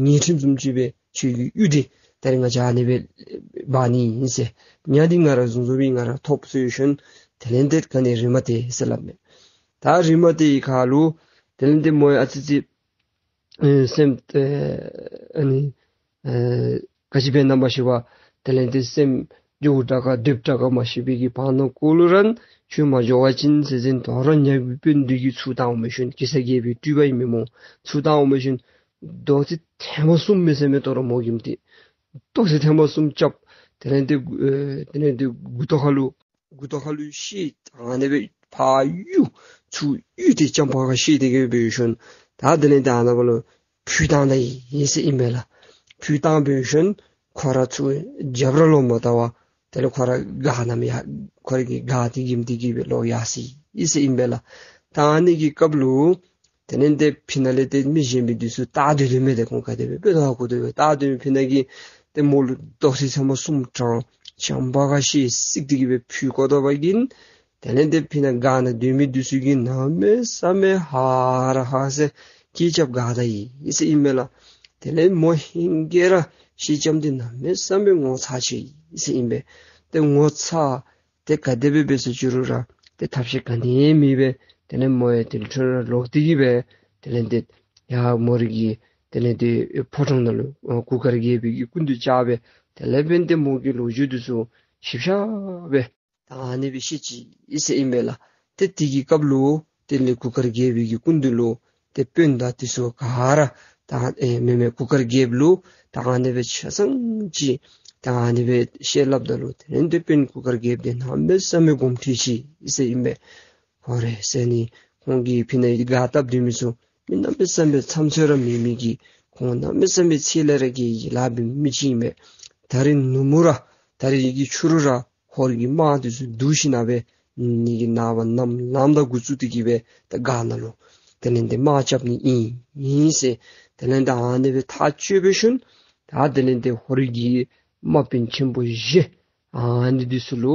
ཉེས་ཁྲིམས་བཟུམ་ཅིག་སྦེ་ཁྱོད་ཀྱི་གཡུ་འདི་ད་རིས་ང་བཅས་ཨ་ནི་སྦེ་འབག་ནི་ཨིན་ཟེར། ཉ་འདི་ང་ར་བཟུང་བཟུང་སྦེ་ང་ར་ཐོབ་སོ་ཡི་ཤོན། དེ་ལས་ཏེ་ག་ནི་རིམ་པ་དེ་ཟེར་སླབ་མས། ད་རིམ་པ་དེ་ཡི་ཁར་ལུ་དེ་ལས་ཏེ་མོ་ཡང་ཨ་ཙི་ཙི་ཨེ་སེམས་ཨེ་ཨ་ནི་ཨེ་ག་ཅི་སྦེ་ཨིན་ན་མ་ཤེས་པར་དེ་ལས་ཏེ་སེམས་ འགྱོ་དྲག་ག་སྡོད་དྲག་ག་མ་ཤེས་པའི་གི་བར་ན་གུ་ལུ་ར་ཁྱོད་མ་འགྱོ་བ་ཅིན་ཟེར་ཟེར་དོ་རུང་ཉ་གི་དཔོན་འདི་གིས་ཚུར་བཏང་འོང་མི་ཤུན། གེ་སར་རྒྱལ་པོའི་སྤྲུལ་པ་ཨིན་མས་སྨོ། ཚུར་བཏང་འོང་མི་ཤུན། རྡོག་རྩེ་ཐེངས་མ་གསུམ་མས་ཟེར་མས། དོ་རུང་མོ་གིས་མི་འདི་རྡོག་རྩེ་ཐེངས་མ་གསུམ་རྐྱབ། དེ་ལས་འདི་ཨེ་དེ་ལས་འདི་མགུ་ཏོ་ཁ་ལུ་མགུ་ཏོ་ཁ་ལུ་ཤེད་ཨ་ནི་སྦེ་ཕར་གཡུག་ཚུར་གཡུག་སྟེ་ཅམ་པ་ཁར་བཤེད་དེ་གི་འབད་ཤུན། ད་དེ་ལས་འདི་ཨ་ནཱ་བ་ལུ་འཕུར་བཏང་ད་ཡི་ཟེར་ཨིན་པས་ལགས། འཕུར་བཏང་འབད་ཤུན་ཁོ་ར་ཚུར་རྒྱབ་ར་ལོག་མ་བལྟ་བར་དེ་ལས་ཁོ་ར་སྒར་ནང་ཡར་ཁོ་ར་གི་སྒར་འདི་གི་མི་འདི་གི་སྦེ་ལོག་ཡར་སོ་ཡི་ཟེར་ཨིན་པས་ལགས། ད་ཨ་ནི་གི་སྐབས་ལུ་དེ་ལས་འདི་ཕི་ནང་ལས་ཏེ་མི་གཞན་མི་འདི་ཚུ་བལྟ་སྡོད་དོ་མས། ཏེ་ཁོང་ག་དེ་སྦེ་འབད་དོ་གོ་དོ་སྦེ་བལྟ་སྡོད་མི་ཕི་ནང་གི་ཏེ་མོ་ལུ་རྡོག་རྩེ་ཚང་མ་གསུམ་དྲངས་ཅམ་པ་ཁར་བཤེད་བསྲེགས་ཏེ་གི་སྦེ་འཕུར་བཀོ་ད་བ་གིན་དེ་ལས་འདི་ཕི་ནང་སྒར་ནང་སྡོད་མི་འདི་ཚུ་གིས་གནམ་མེད་ས་མེད་ཧ་ར་ཧ་ཟེར་སྐད་རྐྱབ་དགའ་ད་ཡི་ཟེར་ཨིན་པས་ལགས། དེ་ལས་མོ་ཧིང་གིས་ར་ཤེད་ཅམ་འདི་གནམ་མེད་ས་མེད་ངོ་མཚར་ཆེ་ཡི་ཟེར་ཨིན་པས། ཏེ་ངོ་མཚར་ཏེ་ག་དེ་སྦེ་འབད་ཟེར་ཅི་རུང་ར་ཏེ་ཐབས་ཤེས་ག་ནི་མེད་པས། དེ་ལས་མོ་ཡང་དེ་ལས་འཕྲོ་ར་ལོག་སྟེ་གི་སྦེ་དེ་ལས་འདི་ཡར་མོ་རའི་གི་དེ་ལས་འདི་ཕོ་བྲང་ནང་ལུ་ཨ་གུར་དཀར་རྒྱལ་པོའི་གི་སྐུ་མདུན་བཅར་སྦེ་དེ་ལས་འབདན་ཏེ་མོ་གི་ལོ་རྒྱུས་འདི་ཚུ་ཞིབ་ཆ་སྦེ་ད་ཨ་ནི་སྦེ་བཤད་ཅི་ཨིན་ཟེར་ཨིན་པས་ལགས། ཏེ་དེ་གི་སྐབས་ལུ་དེ་ལས་གུར་དཀར་རྒྱལ་པོའི་གི་སྐུ་མདུན་ལུ་ཏེ་དཔོན་དང་དེ་ཚུ་ག་ར་ད་ཨེ་མེན་མེན་གུར་དཀར་རྒྱལཔོ་ལུ་ད་ཨ་ནི་སྦེ་ཆ་ཚང་ཅིག་ད་ཨ་ནི་སྦེ་བཤད་སླབ་ད་ལུ་དེ་ལས་འདི་དཔོན་གུར་དཀར་རྒྱལཔོ་འདི་གནམ་མེད་ས་མེད་དགོངསམ་ཁྲེལ་ཅི་ཨིན་ཟེར་ཨིན་པས། ཧོ་རེ་ཟེར་ནི་ཁོང་གིས་ཕི་ནང་སྒར་བཏབ་སྡོད་མི་ཚུ་མི་གནམ་མེད་ས་མེད་ཚམ་ཚོད་ར་མེད་མི་གི་ཁོང་གནམ་མེད་ས་མེད་ཚད་ལས་ར་བརྒལ་གྱི་ལཱ་འབད་མི་ཅིག་ཨིན་པས། ད་རིས་ནུབ་མོ་ར་ད་རིས་ཀྱི་ཕྱི་རུ་ར་ཧོར་གྱི་དམག་འདི་ཚུ་བསྡུ་ཞིནམ་སྦེ་ནི་གི་ནངས་པ་ནམ་ལངམ་ད་འགོ་བཙུགས་ཏེ་གི་སྦེ་ད་སྒར་ནང་ལུ་དེ་ལས་འདི་དམག་རྐྱབ་ནི་ཨིན་ཨིན་ཟེར་དེ་ལས་འདི་ཨ་ནི་སྦེ་ཐག་བཅད་འབད་ཤུན། ད་དེ་ལས་འདི་ཧོར་གྱི་དམག་དཔོན་ཆེན་པོ་བཞི་ཨ་ནི་འདི་ཚུ་ལུ་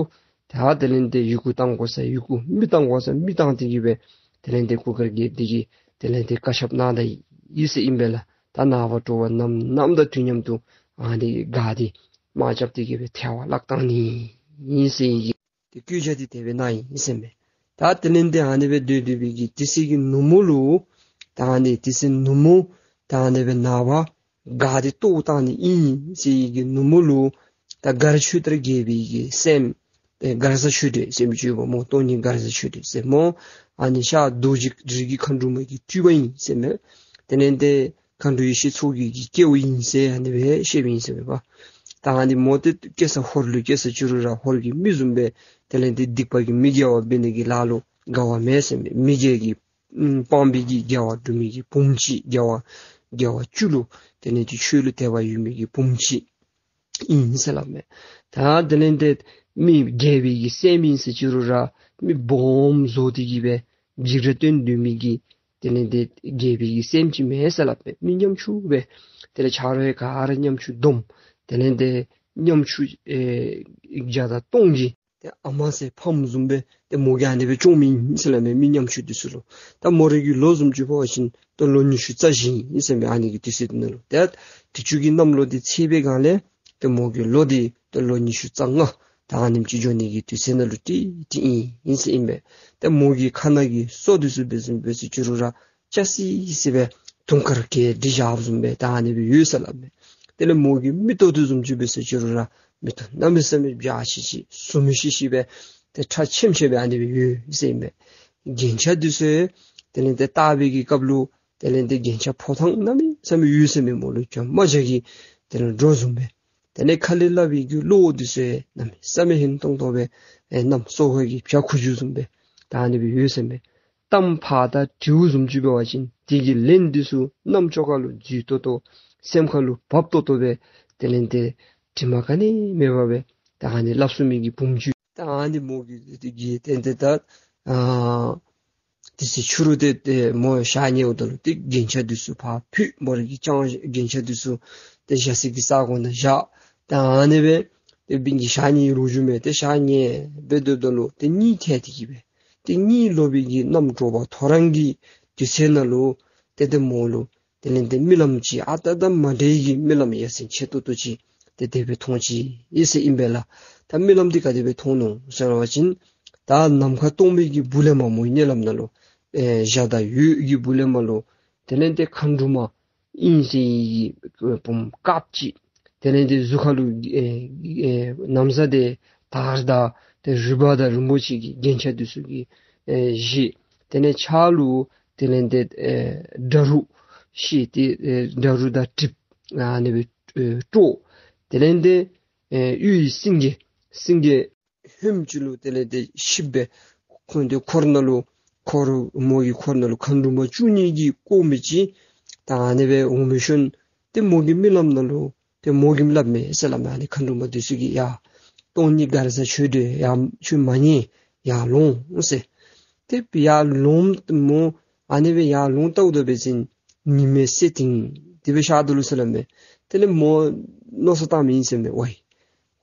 ད་དེ་ལས་འདི་ཡི་གུ་བཏང་དགོ་ས་ཡི་གུ་མི་བཏང་དགོ་ས་མི་བཏང་སྟེ་གི་སྦེ་དེ་ལས་འདི་གུར་དཀར་རྒྱལཔོ་འདི་གིས་དེ་ལས་འདི་བཀའ་ཁྱབ་གནང་ད་ཡི་ཟེར་ཨིན་པས་ལགས། ད་ནངས་པ་དྲོ་པ་ནམ་ནངམ་དང་དུས་མཉམ་དུ་ཨ་ནི་སྒར་འདི་དམག་རྐྱབ་སྟེ་གི་སྦེ་ཐལ་བར་བརླག་བཏང་ནི་ཨིན་ཟེར་ཡི་གི་ཏེ་བཀོད་རྒྱ་འདི་དེ་སྦེ་གནང་ཡི་ཟེར་མས། ད་དེ་ལས་འདི་ཨ་ནི་སྦེ་སྡོད་སྡོད་པའི་གི་དེ་ཚེ་གི་ནུབ་མོ་ལུ་ད་ཨ་ནི་དེ་ཚེ་ནུབ་མོ་ད་ཨ་ནི་སྦེ་ནངས་པ་སྒར་འདི་གཏོར་བཏང་ནི་ཨིན་ཟེར་ཡི་གི་ནུབ་མོ་ལུ་ད་མགར་ཆོས་དར་རྒྱལ་པོའི་གི་སྲསམོ་ཨེ་མགར་བཟའ་ཆོས་སྒྲོན་ཟེར་མི་ཅིག་ཡོདཔ་སྨོ། སྟོང་ཉིད་མགར་བཟའ་ཆོས་སྒྲོན་ཟེར་སྨོ། ཨ་ནི་ཤར་རྡོ་རྗེ་རིགས་ཀྱི་མཁའ་འགྲོ་མ་གི་སྤྲུལ་པ་ཨིན་ཟེར་མས། དེ་ལས་འདི་མཁའ་འགྲོ་ཡེ་ཤེས་མཚོ་རྒྱལ་གྱི་སྐྱེ་བོ་ཨིན་ཟེར་ཨ་ནི་སྦེ་བཤདཔ་ཨིན་ཟེར་མས་པ། ད་ཨ་ནི་མོ་འདི་སྐྱེ་ས་ཧོར་ལུ་སྐྱེ་ས་ཅི་རུང་ར་ཧོར་གྱི་མི་བཟུམ་སྦེ་དེ་ལས་འདི་སྡིག་པ་གི་མི་དགེ་བ་འབད་ནི་གི་ལཱ་ལུ་དགའ་བ་མེད་ཟེར་མས། མི་དགེ་གི་ཨམ་སྤང་པའི་གི་དགེ་བ་སྒྲུབ་མི་གི་བུམོ་ཅིག་དགེ་བ་དགེ་བ་བཅུ་ལུ་དེ་ལས་འདི་ཆོས་ལུ་དད་པ་ཡོད་མི་གི་བུམོ་ཅིག་ཨིན་ཟེར་སླབ་མས། ད་དེ་ལས་འདི་མི་རྒྱལ་པོའི་གི་སྲསམོ་ཨིན་ཟེར་ཅི་རུང་ར་མི་སྦོམ་བཟོ་སྟེ་གི་སྦེ་འཇིགས་སྐྲག་སྟོན་སྡོད་མི་གི་དེ་ལས་འདི་རྒྱལ་པོའི་གི་སྲསམོ་ཅིག་མེན་ཟེར་སླབ་མས། མི་ཉམ་ཆུང་སྦེ་དེ་ལས་ཆ་རོགས་ག་ར་ཉམ་ཆུང་སྡོམ་དེ་ལས་འདི་ཉམ་ཆུང་ཨེ་བརྒྱ་དང་སྟོང་གི་ཏེ་ཨ་མ་ཟེར་ཕམ་བཟུམ་སྦེ་ཏེ་མོ་གིས་ཨ་ནི་སྦེ་སྐྱོང་མི་ཨིན་ཟེར་སླབ་མས། མི་ཉམ་ཆུང་འདི་ཚུ་ལུ། ད་མོ་རའི་གི་ལོ་བཟུམ་ཅིག་འབད་བ་ཅིན་ཏེ་ལོ་ཉི་ཤུ་རྩ་བཞི་ཨིན་ཟེར་མས། ཨ་ནི་གི་དུས་ཚོད་འདི་ནང་ལུ་ཏེ་དུས་ཅི་གི་གནམ་ལོ་འདི་ཚེས་པའི་སྒང་ལས་ཏེ་མོ་གི་ལོ་འདི་ཏེ་ལོ་ཉི་ཤུ་རྩ་ལྔ་ད་ཨ་ནེམ་ཅིག་འགྱོ་ནི་གི་དུས་ཚོད་ནང་ལུ་ཏེ་ཏེ་ཨིན་ཨིན་ཟེར་ཨིན་པས། ཏེ་མོ་གི་ཁ་ནང་གི་སོ་འདི་ཚུ་འབད་བཟུམ་འབད་ཟེར་ཅི་རུང་ར་སྐྱ་སི་སི་སྦེ་དུང་དཀར་གྱི་སྒྲིག་བཞགཔ་བཟུམ་སྦེ་ད་ཨ་ནི་སྦེ་ཡོད་ཟེར་སླབ་མས། དེ་ལས་མོ་གི་མིག་ཏོ་འདི་བཟུམ་ཅིག་འབད་ཟེར་ཅི་རུང་ར་མིག་ཏོ་གནམ་མེད་ས་མེད་འཇའ་ཆི་ཆི་ཟུམ་ཤིག་ཤིག་སྦེ་ཏེ་ཁྲ་ཆེམ་ཆེམ་སྦེ་ཨ་ནི་སྦེ་ཡོད་ཟེར་ཨིན་མས། རྒྱན་ཆ་འདི་ཚུ་དེ་ལས་ཏེ་བཏགས་པའི་གི་སྐབས་ལུ་དེ་ལས་ཏེ་རྒྱན་ཆ་ཕོ་ཐང་གནམ་མེད་ས་མེད་ཡོད་ཟེར་མས། མོ་ལུ་ཇོ་མ་ཇོ་གི་དེ་ལས་སྒྲོ་བཟུམ་སྦེ། དེ་ལས་ཁ་ལས་སླབ་པའི་གི་གློག་འདི་ཚུ་གནམ་མེད་ས་མེད་ཧིང་ཏོང་ཏོ་སྦེ་ཨེ་གནམ་སོ་ཧོ་གི་བྱ་ཁུ་བྱུག་བཟུམ་སྦེ་ད་ཨ་ནི་སྦེ་ཡོད་ཟེར་མས། གཏམ་ཕར་དང་དེའུ་བཟུམ་ཅིག་འབད་བ་ཅིན་དེ་གི་ལན་འདི་ཚུ་གནམ་ཅོག་ཁ་ལུ་འཛུལ་ཏོག་ཏོ་སེམས་ཁ་ལུ་བབ་ཏོག་ཏོ་སྦེ་དེ་ལས་ཏེ་དྲི་མ་ག་ནི་མེད་པར་སྦེ་ད་ཨ་ནི་སླབ་ཚུགས་མི་གི་བུམོ་ཅིག་ད་ཨ་ནི་མོ་གི་དེ་གི་ཏན་ཏན་ད་ཨ་དེ་ཚེ་ཕྱི་རུ་ཏེ་ཏེ་མོ་ཞག་ཉལཝ་ད་ལུ་ཏེ་རྒྱན་ཆ་འདི་ཚུ་ཕར་ཕུད། མོ་རའི་གི་ལྕང་རྒྱན་ཆ་འདི་ཚུ་ཏེ་བཞག་སའི་གི་ས་གོ་ནང་བཞག། ད་ཨ་ནི་སྦེ་ཏེ་བིང་གི་ཞག་ཉལ་ལོ་རྒྱུས་མས། ཏེ་ཞག་ཉལ་སྦེ་སྡོདཔ་ད་ལུ་ཏེ་གཉིད་ཐལ་ཏེ་གི་སྦེ་ཏེ་གཉིད་ལོག་པའི་གི་གནམ་དྲོ་པ་ཐོ་རངས་ཀྱི་དུས་ཚོད་ནང་ལུ་ཏེ་ཏེ་མོ་ལུ་དེ་ལས་ཏེ་རྨི་ལམ་ཅིག་ཨ་རྟག་དང་མ་འདྲ་བའི་གི་རྨི་ལམ་ཡ་མཚན་ཆེ་ཏོག་ཏོ་ཅིག་ཏེ་དེ་སྦེ་མཐོང་ཅི་ཨིན་ཟེར་ཨིན་པས་ལགས། ད་རྨི་ལམ་འདི་ག་དེ་སྦེ་མཐོང་ནུག་ཟེར་བ་ཅིན་ད་ནམ་མཁའ་སྟོང་པའི་གི་སྦུག་ལས་མར་མོ་གཉིད་ལམ་ནང་ལུ་ཨེ་འཇའ་དང་འོད་ཀྱི་སྦུག་ལས་མར་ལུ་དེ་ལས་ཏེ་མཁའ་འགྲོ་མ་ཨིན་ཟེར་བའི་གི་བུམོ་དཀརཔོ་ཅིག་དེ་ལས་ཏེ་གཟུགས་ཁ་ལུ་ཨེ་ཨེ་ན་བཟའ་དེ་དར་དང་ཏེ་རུས་པ་དང་རིན་པོ་ཆེ་གི་རྒྱན་ཆ་འདི་ཚུ་གིས་ཨེ་བཞེས། དེ་ལས་ཕྱག་ལུ་དེ་ལས་ཏེ་ཨེ་འདྲ་རུ་བཞེས་ཏེ་ཨེ་འདྲ་རུ་དང་གྲིབ་ཨ་ནི་སྦེ་ཨེ་དཀྲོལ། དེ་ལས་ཏེ་ཨེ་གཡུ་ཡི་སེང་གེ་སེང་གེ་ཧོནམ་ཅིག་ལུ་དེ་ལས་ཏེ་ཤིབ་སྦེ་ཁོང་ཏེ་འཁོར་ནང་ལུ་འཁོར་མོ་གི་འཁོར་ནང་ལུ་མཁའ་འགྲོ་མ་བཅུ་གཉིས་ཀྱིས་བསྐོར་མི་ཅིག་ད་ཨ་ནི་སྦེ་འོང་མི་ཤུལ་ཏེ་མོ་གི་རྨི་ལམ་ནང་ལུ་ཏེ་མོ་གིས་སླབ་མས་ཟེར་སླབ་མས། ཨ་ནི་མཁའ་འགྲོ་མ་འདི་ཚུ་གིས་ཡ་སྟོང་ཉིད་མགར་བཟའ་ཁྱོད་འདི་ཡ་ཁྱོད་མ་ཉན་ཡར་ལོང་ཟེར། ཏེ་ཡར་ལོངམ་མོ་ཨ་ནི་སྦེ་ཡར་ལོང་བལྟཝ་ད་འབད་བ་ཅིན་ཉི་མའི་གསལ་ཐིང་དེ་སྦེ་ཤར་དོ་ལོ་ཟེར་སླབ་མས། དེ་ལས་མོ་མནོ་བསམ་བཏངམ་ཨིན་ཟེར་མས། ཝའི་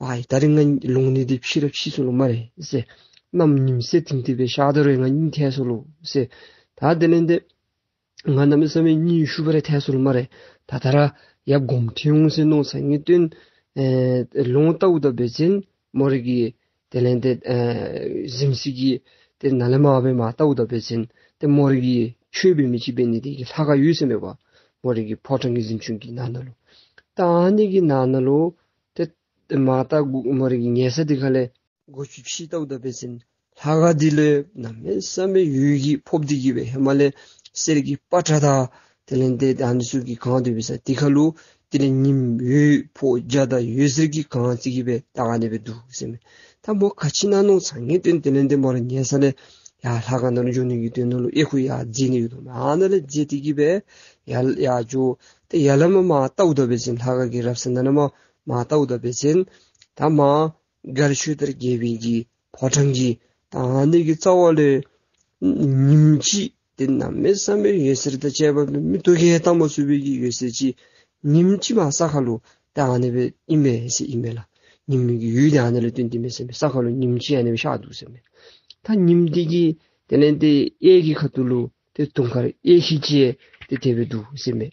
ཝའི་ད་རིས་ང་ལོང་ནི་འདི་ཕྱི་ར་ཕྱིས་སོ་ལོ་སྨ་རེ་ཟེར། གནམ་ཉིམ་གསལ་ཐིང་ཐིང་སྦེ་ཤར་དོ་རུང་ང་གཉིད་ཐལ་སོ་ལོ་ཟེར། ད་དེ་ལས་ཏེ་ང་གནམ་མེད་ས་མེད་གཉིད་ཤུགས་སྦེ་ར་ཐལ་སོ་ལོ་སྨ་རེ། ད་ད་ར་ཡབ་དགོངསམ་ཁྲེལ་འོང་ཟེར་མནོ་ཚར་ངེས་བརྟན་ཨེ་ལོང་བལྟཝ་ད་འབད་བ་ཅིན་མོ་ར་གི་དེ་ལས་ཏེ་ཨེ་གཟིམ་ས་གི་ཏེ་ནཱ་ལས་མར་སྦེ་མར་བལྟཝ་ད་འབད་བ་ཅིན་ཏེ་མོ་ར་གི་ཆོས་འབད་མི་ཅིག་འབད་ནི་དེ་གི་ལྷ་ཁང་ཡོད་ཟེར་མས་པ། མོ་ར་གི་ཕོ་བྲང་གི་གཟིམ་ཆུང་གི་ནང་ན་ལུ། ད་ཨ་ནི་གི་ནང་ན་ལུ་ཏེ་ཏེ་མར་ད་མོ་ར་གི་ཉལ་ས་དེ་ཁ་ལས་སྒོ་ཅིག་ཕྱེ་བལྟཝ་ད་འབད་བ་ཅིན་ལྷ་ཁང་འདི་ལུ་གནམ་མེད་ས་མེད་འོད་ཀྱིས་ཕོག་སྟེ་གི་སྦེ་ཧེ་མ་ལས་གསེར་གྱི་པ་ཏྲ་དང་དེ་ལས་ཏེ་ཨ་ནི་ཚུ་གིས་གང་སྟེ་འབད་ས་དེ་ཁ་ལུ་དེ་ལས་ཉིམ་འོད་ཕོག་འཇའ་དང་འོད་ཟེར་གྱིས་གང་སྟེ་གི་སྦེ་ད་ཨ་ནི་སྦེ་འདུག་ཟེར་མས། ད་མོ་ག་ཅི་ཨིན་ན་མནོ་ཚར་ངེས་བརྟན་དེ་ལས་ཏེ་མོ་ར་ཉལ་ས་ལས་ཡར་ལྷ་ཁང་ནང་ལུ་འགྱོ་ནི་གི་དོན་ལུ་ཨེ་ཁུ་ཡར་འཛེགས་ནི་ཡོད་དོ་མས། ཨ་ནཱ་ལས་འཛེགས་ཏེ་གི་སྦེ་ཡར་ཡར་འགྱོ། ཏེ་ཡར་ལས་མར་མར་བལྟཝ་ད་འབད་བ་ཅིན་ལྷ་ཁང་གི་རབ་གསལ་ནང་ལས་མར་མར་བལྟཝ་ད་འབད་བ་ཅིན་ད་མར་མགར་ཆོས་དར་རྒྱལ་པོའི་གི་ཕོ་བྲང་གི་ད་ཨ་ནི་གི་རྩ་བ་ལས་ཉིམ་ཅིག་ཏེ་གནམ་མེད་ས་མེད་འོད་ཟེར་དང་བཅས་པ་མིག་ཏོ་གིས་བལྟ་མ་ཚུགས་པའི་གི་འོད་ཟེར་ཅིག་ཉིམ་ཅིག་མར་ས་ཁ་ལུ་ད་ཨ་ནི་སྦེ་ཨིན་མས་ཟེར་ཨིན་མས་ལགས། ཉིམ་གི་འོད་དེ་ཨ་ནི་ལས་བཏོན་ཏེ་མས་ཟེར་མས། ས་ཁ་ལུ་ཉིམ་ཅིག་ཨ་ནི་སྦེ་ཤར་འདུག་ཟེར་མས། ད་ཉིམ་འདི་གི་དེ་ལས་ཏེ་གཡས་ཀྱི་ཁ་ཐུག་ལུ་ཏེ་དུང་དཀར་གཡས་འཁྱིལ་ཅིག་ཏེ་དེ་སྦེ་འདུག་ཟེར་མས།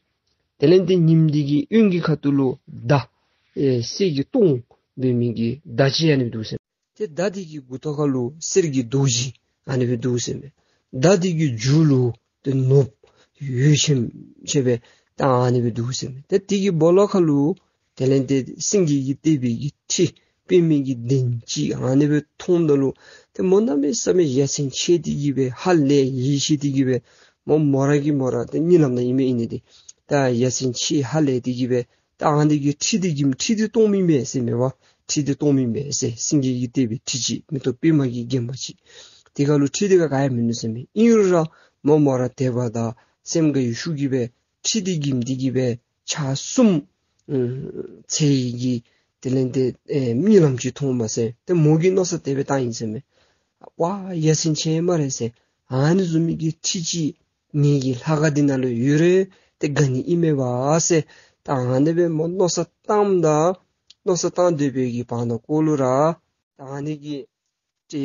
དེ་ལས་ཏེ་ཉིམ་འདི་གི་གཡོན་གྱི་ཁ་ཐུག་ལུ་མདའ་ཨེ་གསེར་གྱི་ལྟོང་འབད་མི་གི་མདའ་ཅིག་ཨ་ནི་འདུག་ཟེར། ཏེ་མདའ་འདི་གི་མགུ་ཏོ་ཁ་ལུ་གསེར་གྱི་རྡོ་རྗེ་ཨ་ནི་སྦེ་འདུག་ཟེར་མས། མདའ་འདི་གི་མཇུག་ལུ་ཏེ་ནོར་བུ་འོད་ཆེམ་ཆེམ་སྦེ་ད་ཨ་ནི་སྦེ་འདུག་ཟེར་མས། ཏེ་འདི་གི་སྦོ་ལོགས་ཁ་ལུ་དེ་ལས་ཏེ་སེང་གེ་གིས་བཏེགས་པའི་གི་ཁྲི་པདྨའི་གི་གདན་ཅིག་ཨ་ནི་སྦེ་མཐོངམ་ད་ལུ་ཏེ་མོ་གནམ་མེད་ས་མེད་ཡ་མཚན་ཆེ་སྟེ་གི་སྦེ་ཧ་ལས་ཡིད་ཆེས་ཏེ་གི་སྦེ་མོ་མོ་ར་གིས་མོ་ར་ཏེ་གཉིད་ལམ་ནང་ཨིན་མས། ཨིན་ནི་འདི་ད་ཡ་མཚན་ཆེ་ཧ་ལས་ཏེ་གི་སྦེ་ད་ཨ་ནི་གི་ཁྲི་འདི་གིས་ཁྲི་འདི་སྟོངམ་ཨིན་མས་ཟེར་མས་པ། ཁྲི་འདི་སྟོངམ་ཨིན་མས་ཟེར། སེང་གེ་གིས་བཏེགས་པའི་ཁྲི་ཅིག་མེ་ཏོག་པདྨ་གིས་བརྒྱན་པ་ཅིག། དེ་ཁ་ལུ་ཁྲི་འདི་ག་ག་ཡང་མིན་ནུག་ཟེར་མས། ཨིན་རུང་ར་མོ་མོ་ར་དད་པ་དང་སེམས་དགའ་བའི་ཤུགས་ཀྱིས་སྦེ་ཁྲི་འདི་གིས་འདི་གིས་སྦེ་ཆ་གསུམ་ཨུམ་ཚེ་ཡི་གི་དེ་ལས་ཏེ་ཨེ་གཉིད་ལམ་ཅིག་མཐོང་མས་ཟེར། ཏེ་མོ་གིས་མནོ་བསམ་དེ་སྦེ་བཏང་ཡི་ཟེར་མས། ཝའི་ཡ་མཚན་ཆེ་སྨ་རེ་ཟེར། ཨ་ནི་བཟུམ་མའི་གི་ཁྲི་ཅིག་ངེ་གི་ལྷ་ཁང་འདི་ནང་ལུ་ཡོད་རུང་ཏེ་དགའ་ནི་ཨིན་མས་པ་ཟེར། ད་ཨ་ནི་སྦེ་མོ་མནོ་བསམ་བཏངམ་ད་མནོ་བསམ་བཏང་སྡོད་པའི་གི་བར་ན་ཀོ་ལུ་ར་ད་ཨ་ནི་གི་ཏེ་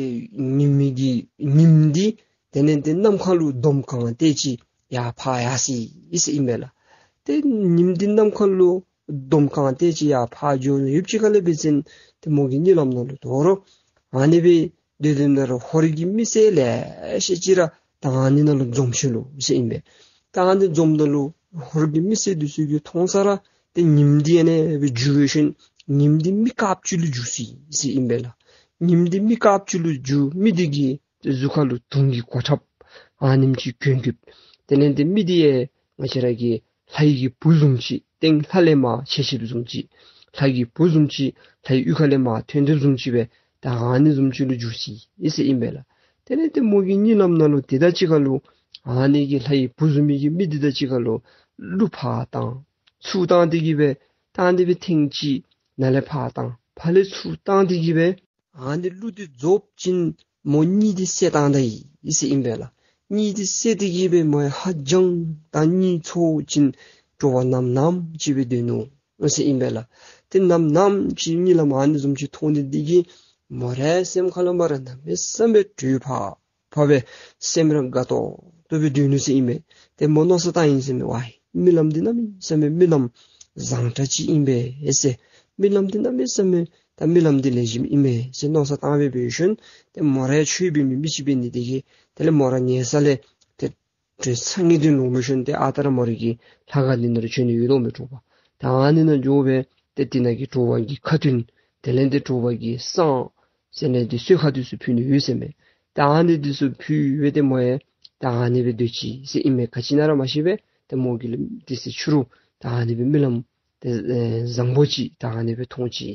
ཉིམ་གི་ཉིམ་འདི་དེ་ལས་ཏེ་ནམ་མཁའ་ལུ་འདོམ་གང་སྟེ་ཅིག་ཡར་འཕར་ཡར་སོ་ཡི་ཟེར་ཨིན་པས་ལགས། ཏེ་ཉིམ་འདི་ནམ་མཁའ་ལུ་འདོམ་གང་སྟེ་ཅིག་ཡར་འཕར་འགྱོ་ནི་ཡུདཔ་ཅིག་ཁ་ལས་འབད་བ་ཅིན་ཏེ་མོ་གི་གཉིད་ལམ་ནང་ལུ་དོ་རུང་ཨ་ནི་སྦེ་སྡོད་སྡོདཔ་ད་ར་ཧོར་གྱི་མི་སེར་ལེ་ཤ་ཅིག་ར་ད་ཨ་ནི་ནང་ལུ་འཛོམས་ཅི་ལོ་ཟེར་ཨིན་པས། ད་ཨ་ནི་འཛོམསམ་ད་ལུ་ཧོར་གྱི་མི་སེར་འདི་ཚུ་གིས་མཐོང་ས་ར་ཏེ་ཉིམ་འདི་ཨ་ནི་སྦེ་འགྱུར་བའི་ཤུལ་ཉིམ་འདི་མི་དཀརཔོ་ཅིག་ལུ་འགྱུར་སོ་ཡི་ཟེར་ཨིན་པས་ལགས། ཉིམ་འདི་མི་དཀརཔོ་ཅིག་ལུ་འགྱུར། མི་འདི་གི་ཏེ་གཟུགས་ཁ་ལུ་དུང་གི་གོ་ཁྲབ་ཨ་ནེམ་ཅིག་གྱོན་གྱི། དེ་ལས་ཏེ་མི་འདི་ཡང་ང་བཅས་ར་གི་ལྷའི་གི་བུ་བཟུམ་ཅིག་སྟེང་ལྷ་ལས་མར་ཆད་ཆདཔ་བཟུམ་ཅིག། ལྷ་གི་བུ་བཟུམ་ཅིག་ལྷའི་གཡུས་ཁ་ལས་མར་ཐོན་ཐོནམ་བཟུམ་ཅིག་སྦེ་ད་ཨ་ནི་བཟུམ་ཅིག་ལུ་འགྱུར་སོ་ཡི་ཟེར་ཨིན་པས་ལགས། དེ་ལས་ཏེ་མོ་གི་གཉིད་ལམ་ནང་ལུ་དེ་དང་གཅིག་ཁར་ལུ་ཨ་ནི་གི་ལྷའི་བུ་བཟུམ་མའི་གི་མི་འདི་དང་གཅིག་ཁར་ལུ་གླུ་ཕར་བཏང་ཚུར་བཏང་སྟེ་གི་སྦེ་བཏང་སྟེ་སྦེ་ཐེངས་གཅིག་ནཱ་ལས་ཕར་བཏང་ཕར་ལས་ཚུར་བཏང་སྟེ་གི་སྦེ་ཨ་ནི་གླུ་འདི་རྫོགས་ཅིན་མོ་གཉིད་འདི་སད་བཏང་ད་ཡི་ཟེར་ཨིན་པས་ལགས། གཉིད་འདི་སད་དེ་གི་སྦེ་མོ་ཡང་ཧ་ཅང་ད་གཉིད་ཚོར་ཅིན་དྲོ་པ་ནམ་ནམ་ཅིག་སྦེ་སྡོད་ནུག་ཟེར་ཨིན་པས་ལགས། ཏེ་ནམ་ནམ་ཅིག་གཉིད་ལམ་ཨ་ནི་བཟུམ་ཅིག་མཐོང་ནི་འདི་གིས་མོ་རའི་སེམས་ཁ་ལུ་མོ་ར་གནམ་མེད་ས་མེད་དྲོད་ཕར་ཕབ་སྦེ་སེམས་ར་དགའ་ཏོག་ཏོ་སྦེ་སྡོད་ནུག་ཟེར་ཨིན་མས། ཏེ་མོ་མནོ་བསམ་བཏང་ཡི་ཟེར་མས། ཝའི་རྨི་ལམ་འདི་གནམ་མེད་ས་མེད་རྨི་ལམ་བཟང་དྲགས་ཅིག་ཨིན་པས་ཟེར། རྨི་ལམ་འདི་གནམ་མེད་ས་མེད་ད་རྨི་ལམ་འདི་ལེགས་ཤོམ་ཨིན་མས་ཟེར་མནོ་བསམ་བཏང་སྦེ་འབད་ཞིནམ་ཏེ་མོ་ར་ཆོས་འབད་མི་མི་ཅིག་འབད་ནི་དེ་གིས་དེ་ལས་མོ་ར་ཉལ་ས་ལས་ཏེ་དྲོད་ཚ་ངེས་དོན་ལོང་མི་ཞིནམ་ཏེ་ཨ་རྟག་ར་མོ་རའི་གི་ལྷ་ཁང་འདི་ནང་ལུ་བྱོན་ནི་ཡོད་དོ་མས་དྲོ་པ། ད་ཨ་ནི་ནང་འགྱོ་སྦེ་ ཏེ་དེ་ནང་གི་དྲོ་པ་གི་ཁ་ཐུན་དེ་ལས་ཏེ་དྲོ་པ་གི་བསང་ཟེར་ནི་འདི་གསོལ་ཁ་འདི་ཚུ་ཕུལ་ནི་ཡོད་ཟེར་མས། ད་ཨ་ནི་འདི་ཚུ་ཕུལ་སྦེ་ཏེ་མོ་ཡང་ད་ཨ་ནི་སྦེ་སྡོད་ཅི་ཟེར་ཨིན་མས། ག་ཅི་ཨིན་ན་ར་མ་ཤེས་པས། ཏེ་མོ་གིས་ལུ་དེ་ཚེ་ཕྱི་རུ་ད་ཨ་ནི་སྦེ་རྨི་ལམ་ཏེ་ཨེ་བཟང་པོ་ཅིག་ད་ཨ་ནི་སྦེ་མཐོང་ཅི་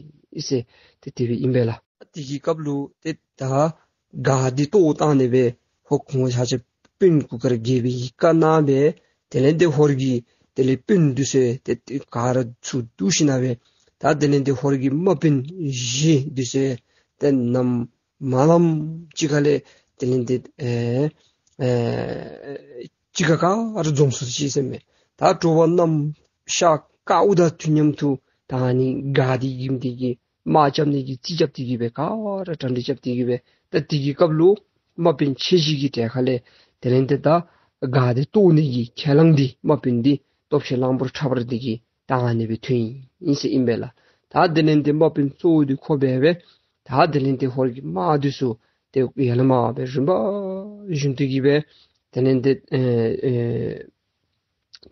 ཟེར་ཏེ་དེ་སྦེ་ཨིན་པས་ལགས། དེ་གི་སྐབས་ལུ་ཏེ་ད་ག་འདི་བཏོག་བཏང་ནི་སྦེ་ཧོར་གུར་དཀར་ཆ་ཁྱབ་དཔོན་གུར་དཀར་རྒྱལ་པོའི་བཀའ་གནང་སྦེ་དེ་ལས་ཏེ་ཧོར་གྱི་དེ་ལས་དཔོན་འདི་ཚུ་ཏེ་ཏེ་ག་ར་ཚུར་བསྡུ་ཞིན་ན་སྦེ་ད་དེ་ལས་ཏེ་ཧོར་གྱི་དམག་དཔོན་བཞི་འདི་ཚུ་ཏེ་ནམ་མ་ལངམ་ཅིག་ཁ་ལས་དེ་ལས་ཏེ་ཨེ་ཨེ་ཅིག་ཁར་ག་ར་འཛོམས་སོ་ཅི་ཟེར་མས། ད་དྲོ་པ་གནམ་ཤར་ཁ་དབུ་ད་དུས་མཉམ་དུ་ད་ཨ་ནི་ག་འདི་ཨིནམ་འདི་གིས་དམག་རྐྱབ་ནི་གི་རྩིས་རྐྱབ་སྟེ་གི་སྦེ་ག་ར་གྲ་སྒྲིག་རྐྱབ་སྟེ་གི་སྦེ་ད་དེ་གི་སྐབས་ལུ་དམག་དཔོན་ཆེ་བཞི་གི་གྲལ་ཁ་ལས་དེ་ལས་ཏེ་ད་ག་འདི་བཏོག་ནི་གི་ཁས་བླངས་འདི་དམག་དཔོན་འདི་སྟོབས་ཆེན་གླང་པོ་ཁྲ་འབར་འདི་གིས་ད་ཨ་ནི་སྦེ་ཐོན་ཡི་ཟེར་ཨིན་པས་ལགས། ད་དེ་ལས་ཏེ་དམག་དཔོན་གཙོ་བོ་འདི་ཁོ་འབད་སྦེ་ད་དེ་ལས་ཏེ་ཧོར་གྱི་དམག་འདི་ཚུ་ཏེ་ཡར་ལས་མར་སྦེ་རིམ་པ་བཞིན་དུ་གི་སྦེ་དེ་ལས་ཏེ་ཨེ་ཨེ་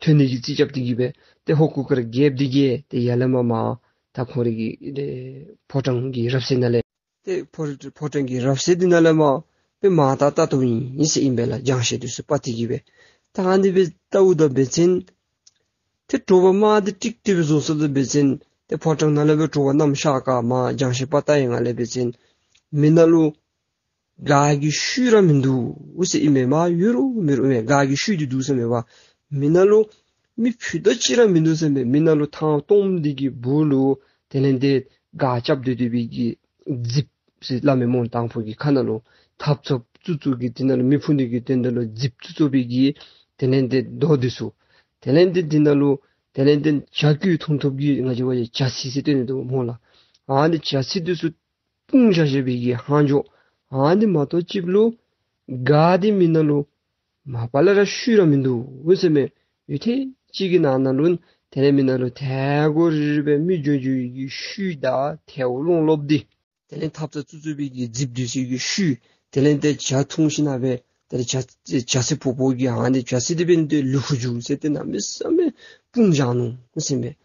ཐོན་ནི་གི་རྩིས་རྐྱབ་སྟེ་གི་སྦེ་ཏེ་ཧོར་གུར་དཀར་རྒྱལཔོ་འདི་གིས་ཏེ་ཡར་ལས་མར་མར་ད་ཁོང་རའི་གི་ཏེ་ཕོ་བྲང་གི་རབ་གསལ་ནང་ལས་ཏེ་ཕོ་ཕོ་བྲང་གི་རབ་གསལ་འདི་ནང་ལས་མར་སྦེ་མར་ད་ལྟ་བཏང་ཡི་ཟེར་ཨིན་པས་ལགས། རྒྱང་ཤེལ་འདི་ཚུ་སྤར་ཏེ་གི་སྦེ་ད་ཨ་ནི་སྦེ་ལྟཝ་ད་འབད་བ་ཅིན་ཏེ་དྲོ་པ་དམག་འདི་ཀྲིག་ཀྲི་སྦེ་བཟོ་སོ་ད་འབད་བ་ཅིན་ཏེ་ཕོ་བྲང་ནང་ལས་སྦེ་དྲོ་པ་གནམ་ཤར་ཁ་མར་རྒྱང་ཤེལ་སྤར་བལྟ་བའི་སྒང་ལས་འབད་བ་ཅིན་མེ་ནང་ལུ་ག་གི་ཤུལ་ར་མིན་འདུག་ཟེར་ཨིན་མས། མར་ཡོད་རུང་མེད་རུང་མས། ག་གི་ཤུལ་འདི་འདུག་ཟེར་མས་པ། མེ་ནང་ལུ་མི་ཕུད་རྡོག་གཅིག་ར་མིན་འདུག་ཟེར་མས། མེ་ནང་ལུ་ཐང་སྟོངམ་འདི་གི་སྦུག་ལུ་དེ་ལས་ཏེ་ག་རྐྱབ་སྡོད་སྡོད་པའི་གི་རྫིཔ་ཟེར་སླབ་མས་སྨོ། དང་ཕུ་གི་ཁ་ནང་ལུ་ཐབ་ཚངཔ་བཙུགས་བཙུགས་ཀྱི་དེ་ནང་ལུ་མེ་ཕུ་ནི་གི་དོན་དག་ལུ་རྫིཔ་བཙུགས་བཙུགས་པའི་གི་དེ་ལས་ཏེ་རྡོ་འདི་ཚུ་དེ་ལས་ཏེ་དེ་ནང་ལུ་དེ་ལས་ཏེ་བྱ་སྐྱེས་མཐོང་ཐོབ་ཀྱི་ང་བཅས་འབད་བ་ཅིན་བྱ་ཚིལ་ཟེར་སྟོན་ནི་འདུག་སྨོ་ལགས། ཨ་ནི་བྱ་ཚིལ་འདི་ཚུ་སྤུངས་བཞག་བཞག་པའི་གི་ལྷག་འཕྲོ་ཨ་ནི་མ་གཏོགས་ཅིག་ལུ་ག་འདི་མེ་ནང་ལུ་མ་པ་ལས་ར་ཤུལ་ར་མིན་འདུག་ཟེར་མས། ཡུད་ཐེངས་ཅིག་གི་ནང་ན་ལུ་དེ་ལས་མེ་ནང་ལུ་ཐལ་གོ་རི་རི་སྦེ་མི་འགྱོ་འགྱོ་བའི་གི་ཤུལ་དང་ཐལཝ་ལོང་ལོངམ་འདི་དེ་ལས་ཐབ་ཚངཔ་བཙུགས་བཙུགས་པའི་གི་རྫིཔ་འདི་ཚུ་གི་ཤུལ་དེ་ལས་ཏེ་བྱ་འཐུང་ཞིན་ན་སྦེ་དེ་ལས་བྱ་བྱ་ཚིལ་ཕོར་པ་གི་ཨ་ནི་བྱ་ཚིལ་འདི་འབད་ནི་འདི་ལུ་ཁུ་འགྱོ་ཟེར་ཏེ་གནམ་མེད་ས་མེད་སྤུངས་བཞག་ནུག་ཟེར་མས།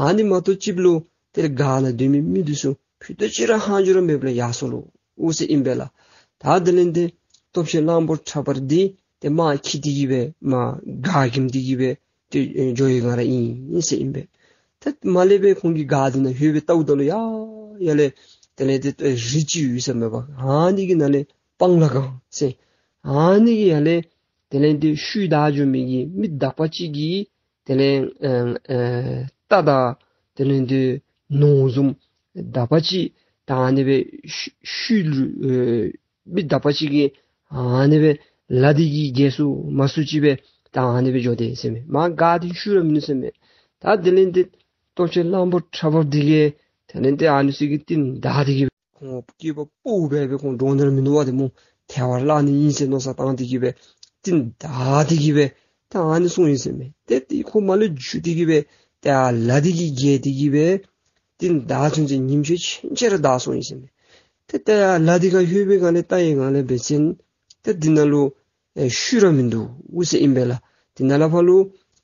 ཨ་ནི་མ་གཏོགས་ཅིག་ལུ་དེ་ལས་ག་ནང་སྡོད་མི་མི་འདི་ཚུ་ཕུད་རྡོག་གཅིག་ར་ལྷག་འཕྲོ་ར་མེདཔ་ལས་ཡར་སོ་ལོ་ཟེར་ཨིན་པས་ལགས། ད་དེ་ལས་ཏེ་སྟོབས་ཆེན་གླང་པོ་ཁྲ་འབར་འདི་ཏེ་དམག་འཁྱིད་དེ་གི་སྦེ་མར་ག་འཁྱིད་དེ་གི་སྦེ་ཏེ་འགྱོ་བའི་སྒང་ར་ཨིན་ཟེར་ཨིན་པས། ཏེ་མར་ལས་སྦེ་ཁོང་གིས་ག་འདི་ནང་ལྷོད་སྦེ་ལྟཝ་ད་ལུ་ཡར་ཡར་ལས་དེ་ལས་ཏེ་རི་ཅིག་ཡོད་ཟེར་མས་པ། ཨ་ནི་གི་ནང་ལས་སྤང་ལ་གང་ཟེར་ཨ་ནི་གི་ཡར་ལས་དེ་ལས་ཏེ་ཤུལ་བདའ་འགྱོ་མི་གི་མི་དག་པ་ཅིག་གིས་དེ་ལས་ཨེ་ཨེ་རྟ་དང་དེ་ལས་ཏེ་ནོར་བཟུམ་དག་པ་ཅིག་ད་ཨ་ནི་སྦེ་ཤུལ་ཤུལ་ལུ་ཨེ་མི་དག་པ་ཅིག་གིས་ཨ་ནི་སྦེ་ལ་འདི་གིས་རྒྱལ་སུ་མ་སུ་ཅིག་སྦེ་ད་ཨ་ནི་སྦེ་འགྱོ་དེས་ཟེར་མས། མར་ག་འདི་ཤུལ་ར་མིན་ནུག་ཟེར་མས། ད་དེ་ལས་ཏེ་སྟོབས་ཆེན་གླང་པོ་ཁྲ་འབར་འདི་གིས་དེ་ལས་ཏེ་ཨ་ནི་ཚུ་གི་རྟིང་བདའ་སྟེ་གི་ཁོང་སྐྱེས་པ་ཕོ་སྦེ་སྦེ་ཁོང་འདྲོག་ནི་ར་མིན་ནུག་པ། ཏེ་མོ་ཐལ་བར་བརླག་ནི་ཨིན་ཟེར་མནོ་བསམ་བཏང་སྟེ་གི་སྦེ་རྟིང་བདའ་སྟེ་གི་སྦེ་ད་ཨ་ནི་སོང་ཡི་ཟེར་མས། ཏེ་ཏེ་ཁོ་མར་ལས་འགྱོ་སྟེ་གི་སྦེ་ཏེ་ཨ་ལ་འདི་གིས་རྒྱལ་ཏེ་གི་སྦེ་རྟིང་བདའ་ཚུན་ཚོད་ཉིམ་ཤས་ཆེན་ཆེ་ར་བདའ་སོང་ཡི་ཟེར་མས། ཏེ་ཏེ་ཨ་ལ་འདི་ཁར་ལྷོད་པའི་སྒང་ལས་བལྟ་བའི་སྒང་ལས་འབད་བ་ཅིན་ཏེ་འདི་ནང་ལུ་ཨེ་ཤུལ་ར་མིན་འདུག་ཟེར་ཨིན་པས་ལགས། འདི་ནང་ལས་ཕར་ལུ་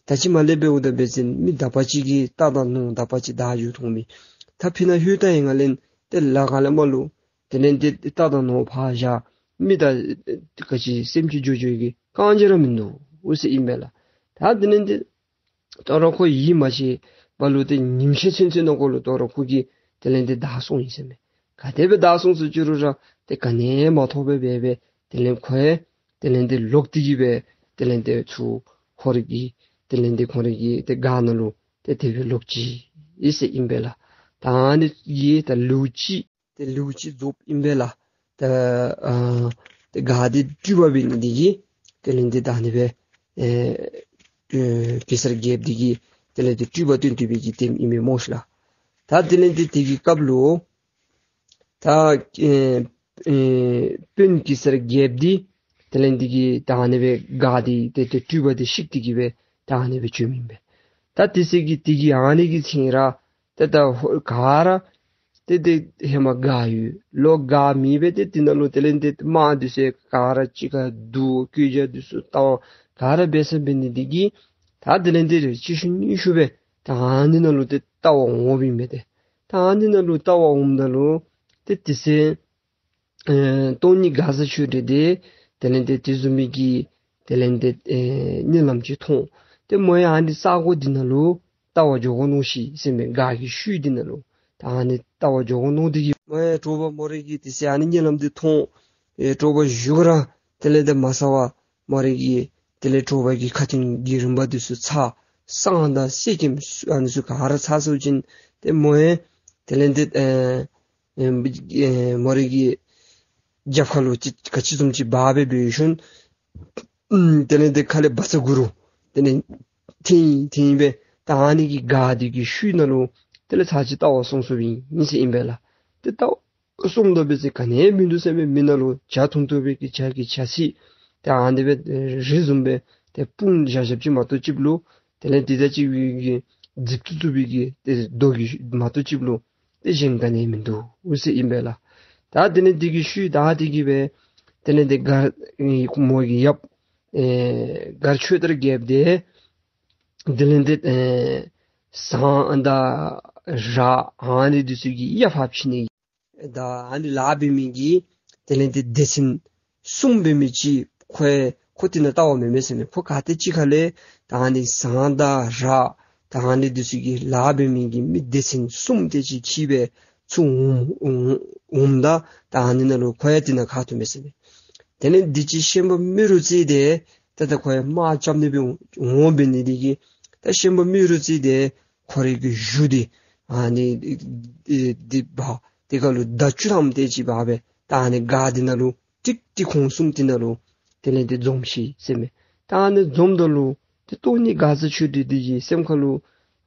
ད་ཅི་མར་ལས་འབདཝ་ད་འབད་བ་ཅིན་མི་དག་པ་ཅིག་གིས་རྟ་དང་ནོར་དག་པ་ཅིག་བདའ་འགྱོ་མཐོང་མི། ད་ཕི་ནང་ལྷོད་བལྟ་བའི་སྒང་ལས་ཏེ་ལ་ག་ལས་མར་ལུ་དེ་ལས་ཏེ་རྟ་དང་ནོར་ཕར་བཞག་མི་དང་ག་ཅི་སེམས་ཅན་འགྱོ་འགྱོ་གི་རྐང་རྗེས་ར་མིན་འདུག་ཟེར་ཨིན་པས་ལགས། ད་དེ་ལས་ཏེ་དོ་རུང་ཁོ་ཡིད་མ་ཆེས་པར་ལུ་ཏེ་ཉིམ་ཤས་ཚུན་ཚོད་ནང་འཁོད་ལུ་དོ་རུང་ཁོ་གིས་དེ་ལས་ཏེ་བདའ་སོང་ཡི་ཟེར་མས། ག་དེ་སྦེ་བདའ་སོང་ཟེར་ཅི་རུང་ར་ཏེ་ག་ནི་མ་ཐོབ་པར་སྦེ་སྦེ་དེ་ལས་ཁོ་ཡང་དེ་ལས་ཏེ་ལོག་སྟེ་གི་སྦེ་དེ་ལས་ཏེ་ཚུར་ཁོ་རའི་གི་དེ་ལས་ཏེ་ཁོ་རའི་གི་ཏེ་སྒར་ནང་ལུ་ཏེ་དེ་སྦེ་ལོག་ཅི་ཨིན་ཟེར་ཨིན་པས་ལགས། ད་ཨ་ནི་གི་ད་ལེའུ་གཅིག་ཏེ་ལེའུ་གཅིག་རྫོགསཔ་ཨིན་པས་ལགས། ད་ཨ་ཏེ་སྒར་འདི་སྤྲུལ་པ་འབད་ནི་འདི་གིས་དེ་ལས་ཏེ་ད་ཨ་ནི་སྦེ་ཨེ་ཨེ་གེ་སར་རྒྱལཔོ་འདི་གིས་དེ་ལས་ཏེ་སྤྲུལ་པ་སྟོན་སྟོན་པའི་གི་དེམ་ཨིན་མས་སྨོ་ཤིག་ལགས། ད་དེ་ལས་ཏེ་དེ་གི་སྐབས་ལུ་ད་ཨེ་ཨེ་དཔོན་གེ་སར་རྒྱལཔོ་འདི་དེ་ལས་འདི་གིས་ད་ཨ་ནི་སྦེ་སྒར་འདི་ཏེ་ཏེ་སྤྲུལ་པ་འདི་བཤིག་སྟེ་གི་སྦེ་ད་ཨ་ནི་སྦེ་བྱོནམ་ཨིན་པས། ད་དེ་ཚེ་གི་དེ་གི་ཨ་ནི་གི་ཚེ་ར་ཏེ་ད་ཧོ་ག་ར་ཏེ་ཏེ་ཧེ་མ་སྒར་ཡོད་ལོག་སྒར་མེད་པས། ཏེ་དེ་ནང་ལུ་དེ་ལས་ཏེ་དམག་འདི་ཚུ་ག་ར་གཅིག་ཁར་བསྡུ་བཀོད་རྒྱ་འདི་ཚུ་བཏང་ག་ར་འབད་ས་འབད་ནི་འདི་གིས་ད་དེ་ལས་ཏེ་གཅིག་ཤུལ་གཉིས་ཤུལ་སྦེ་ད་ཨ་ནི་ནང་ལུ་ཏེ་ལྟ་བར་འོངམ་ཨིན་པས། ཏེ་ ཨ་ནི་ནང་ལུ་བལྟ་བར་འོངམ་ད་ལུ་ཏེ་དེ་ཚེ་ཨེ་སྟོང་ཉིད་དགའ་ཚལ་ཆོས་སྒྲོན་འདི་དེ་ལས་ཏེ་དེ་བཟུམ་མའི་གི་དེ་ལས་ཏེ་ཨེ་གཉིད་ལམ་ཅིག་མཐོང་། ཏེ་མོ་ཡང་ཨ་ནི་ས་གོ་འདི་ནང་ལུ་བལྟ་བར་འགྱོ་དགོ་མནོ་ཤི་ཟེར་མས། སྒར་གྱི་ཤུལ་འདི་ནང་ལུ་ད་ཨ་ནི་བལྟ་བར་འགྱོ་དགོ་མནོ་སྟེ་གིས་མོ་ཡང་དྲོ་པ་མོ་རའི་གི་དེ་ཚེ་ཨ་ནི་གཉིད་ལམ་འདི་མཐོང་། ཨེ་དྲོ་པ་བཞུགས་ར་དེ་ལས་ཏེ་མ་ཚར་བར་མོ་རའི་གི་དེ་ལས་དྲོ་པ་གི་ཁ་ཐུན་གྱི་རིམ་པ་འདི་ཚུ་ཚར། བསང་དང་གསེར་སྐྱེམས་ཨ་ནི་ཚུ་ག་ར་ཚར་སོང་ཅིན་ཏེ་མོ་ཡང་དེ་ལས་ཏེ་ཨེ་ཨེ་ཨེ་མོ་རའི་གི་རྒྱབ་ཁ་ལུ་ཅིག་ག་ཅི་བཟུམ་ཅིག་འབག་སྦེ་འབད་ཞིནམ་དེ་ལས་ཏེ་ཁ་ལས་བ་ཚ་གུ་རུ་དེ་ལས་ཐིང་ཐིང་སྦེ་ད་ཨ་ནི་གི་སྒར་འདི་གི་ཤུལ་ནང་ལུ་དེ་ལས་ཚར་ཅིག་བལྟ་བར་སོང་སོངམ་ཨིན་ཟེར་ཨིན་པས་ལགས། ཏེ་བལྟ་སོངམ་ད་འབད་ཚེ་ག་ནི་ཡང་མིན་འདུག་ཟེར་མས། མེ་ནང་ལུ་ཇ་འཐུང་འཐུང་བའི་གི་ཇ་གི་ཇ་ཚིགས་ཏེ་ཨ་ནི་སྦེ་རི་བཟུམ་སྦེ་ཏེ་སྤུངས་བཞག་བཞགཔ་ཅིག་མ་གཏོགས་ཅིག་ལུ་དེ་ལས་ཏེ་ད་ཅིག་གི་རྫིབ་ཏོ་བཙུགས་པའི་གི་ཏེ་རྡོ་གི་མ་གཏོགས་ཅིག་ལུ་ཏེ་གཞན་ག་ནི་ཡང་མིན་འདུག་ཟེར་ཨིན་པས་ལགས། ད་དེ་ལས་འདི་གི་ཤུལ་ད་འདི་གི་སྦེ་དེ་ལས་ཏེ་སྒར་མོ་གི་ཡབ་ཨེ་སྒར་ཆོས་དར་རྒྱལཔོ་འདི་དེ་ལས་ཏེ་ཨེ་ཟངས་དང་རག་ཨ་ནི་འདི་ཚུ་གི་གཡའ་ཕར་ཕྱེ་ནི་ད་ཨ་ནི་ལཱ་འབད་མི་གི་དེ་ལས་ཏེ་སྡེ་ཚན་གསུམ་འབད་མི་ཅིག་ཁོ་ཁོ་དེ་ནང་བལྟ་བར་མེན་མས་ཟེར་མས། ཁོ་ག་ཏེ་ཅིག་ཁ་ལས་ད་ཨ་ནི་ཟངས་དང་རག་ད་ཨ་ནི་འདི་ཚུ་གི་ལཱ་འབད་མི་གི་མི་སྡེ་ཚན་གསུམ་དེ་ཅིག་འཁྱིད་སྦེ་ཚུར་འོང་འོང་འོངམ་ད་ད་ཨ་ནི་ནང་ལུ་ཁོ་ཡང་དེ་ནང་ཁ་ཐུག་མས་ཟེར་མས། དེ་ལས་འདི་ཅིག་ཤན་པ་རྨེ་རུ་རྩེ་འདི་ད་ད་ཁོ་ཡང་དམག་རྐྱབ་ནི་སྦེ་འོང་འབད་ནི་འདི་གིས་ད་ཤན་པ་རྨེ་རུ་རྩེ་འདི་ཁོ་རའི་གི་གཞུ་འདི་ཨ་ནི་འདི་འདི་འབག་དེ་ཁ་ལུ་མདའ་བཅུ་ཐམ་དེ་ཅིག་འབག་སྦེ་ད་ཨ་ནི་སྒར་འདི་ནང་ལུ་ཀྲིག་ཀྲི་ཁོང་གསུམ་དེ་ནང་ལུ་དེ་ལས་ཏེ་འཛོམས་ཤིག་ཟེར་མས། ད་ཨ་ནི་འཛོམསམ་ད་ལུ་ཏེ་སྟོང་ཉིད་དགའ་ཚལ་ཆོས་སྒྲོན་འདི་གི་སེམས་ཁ་ལུ་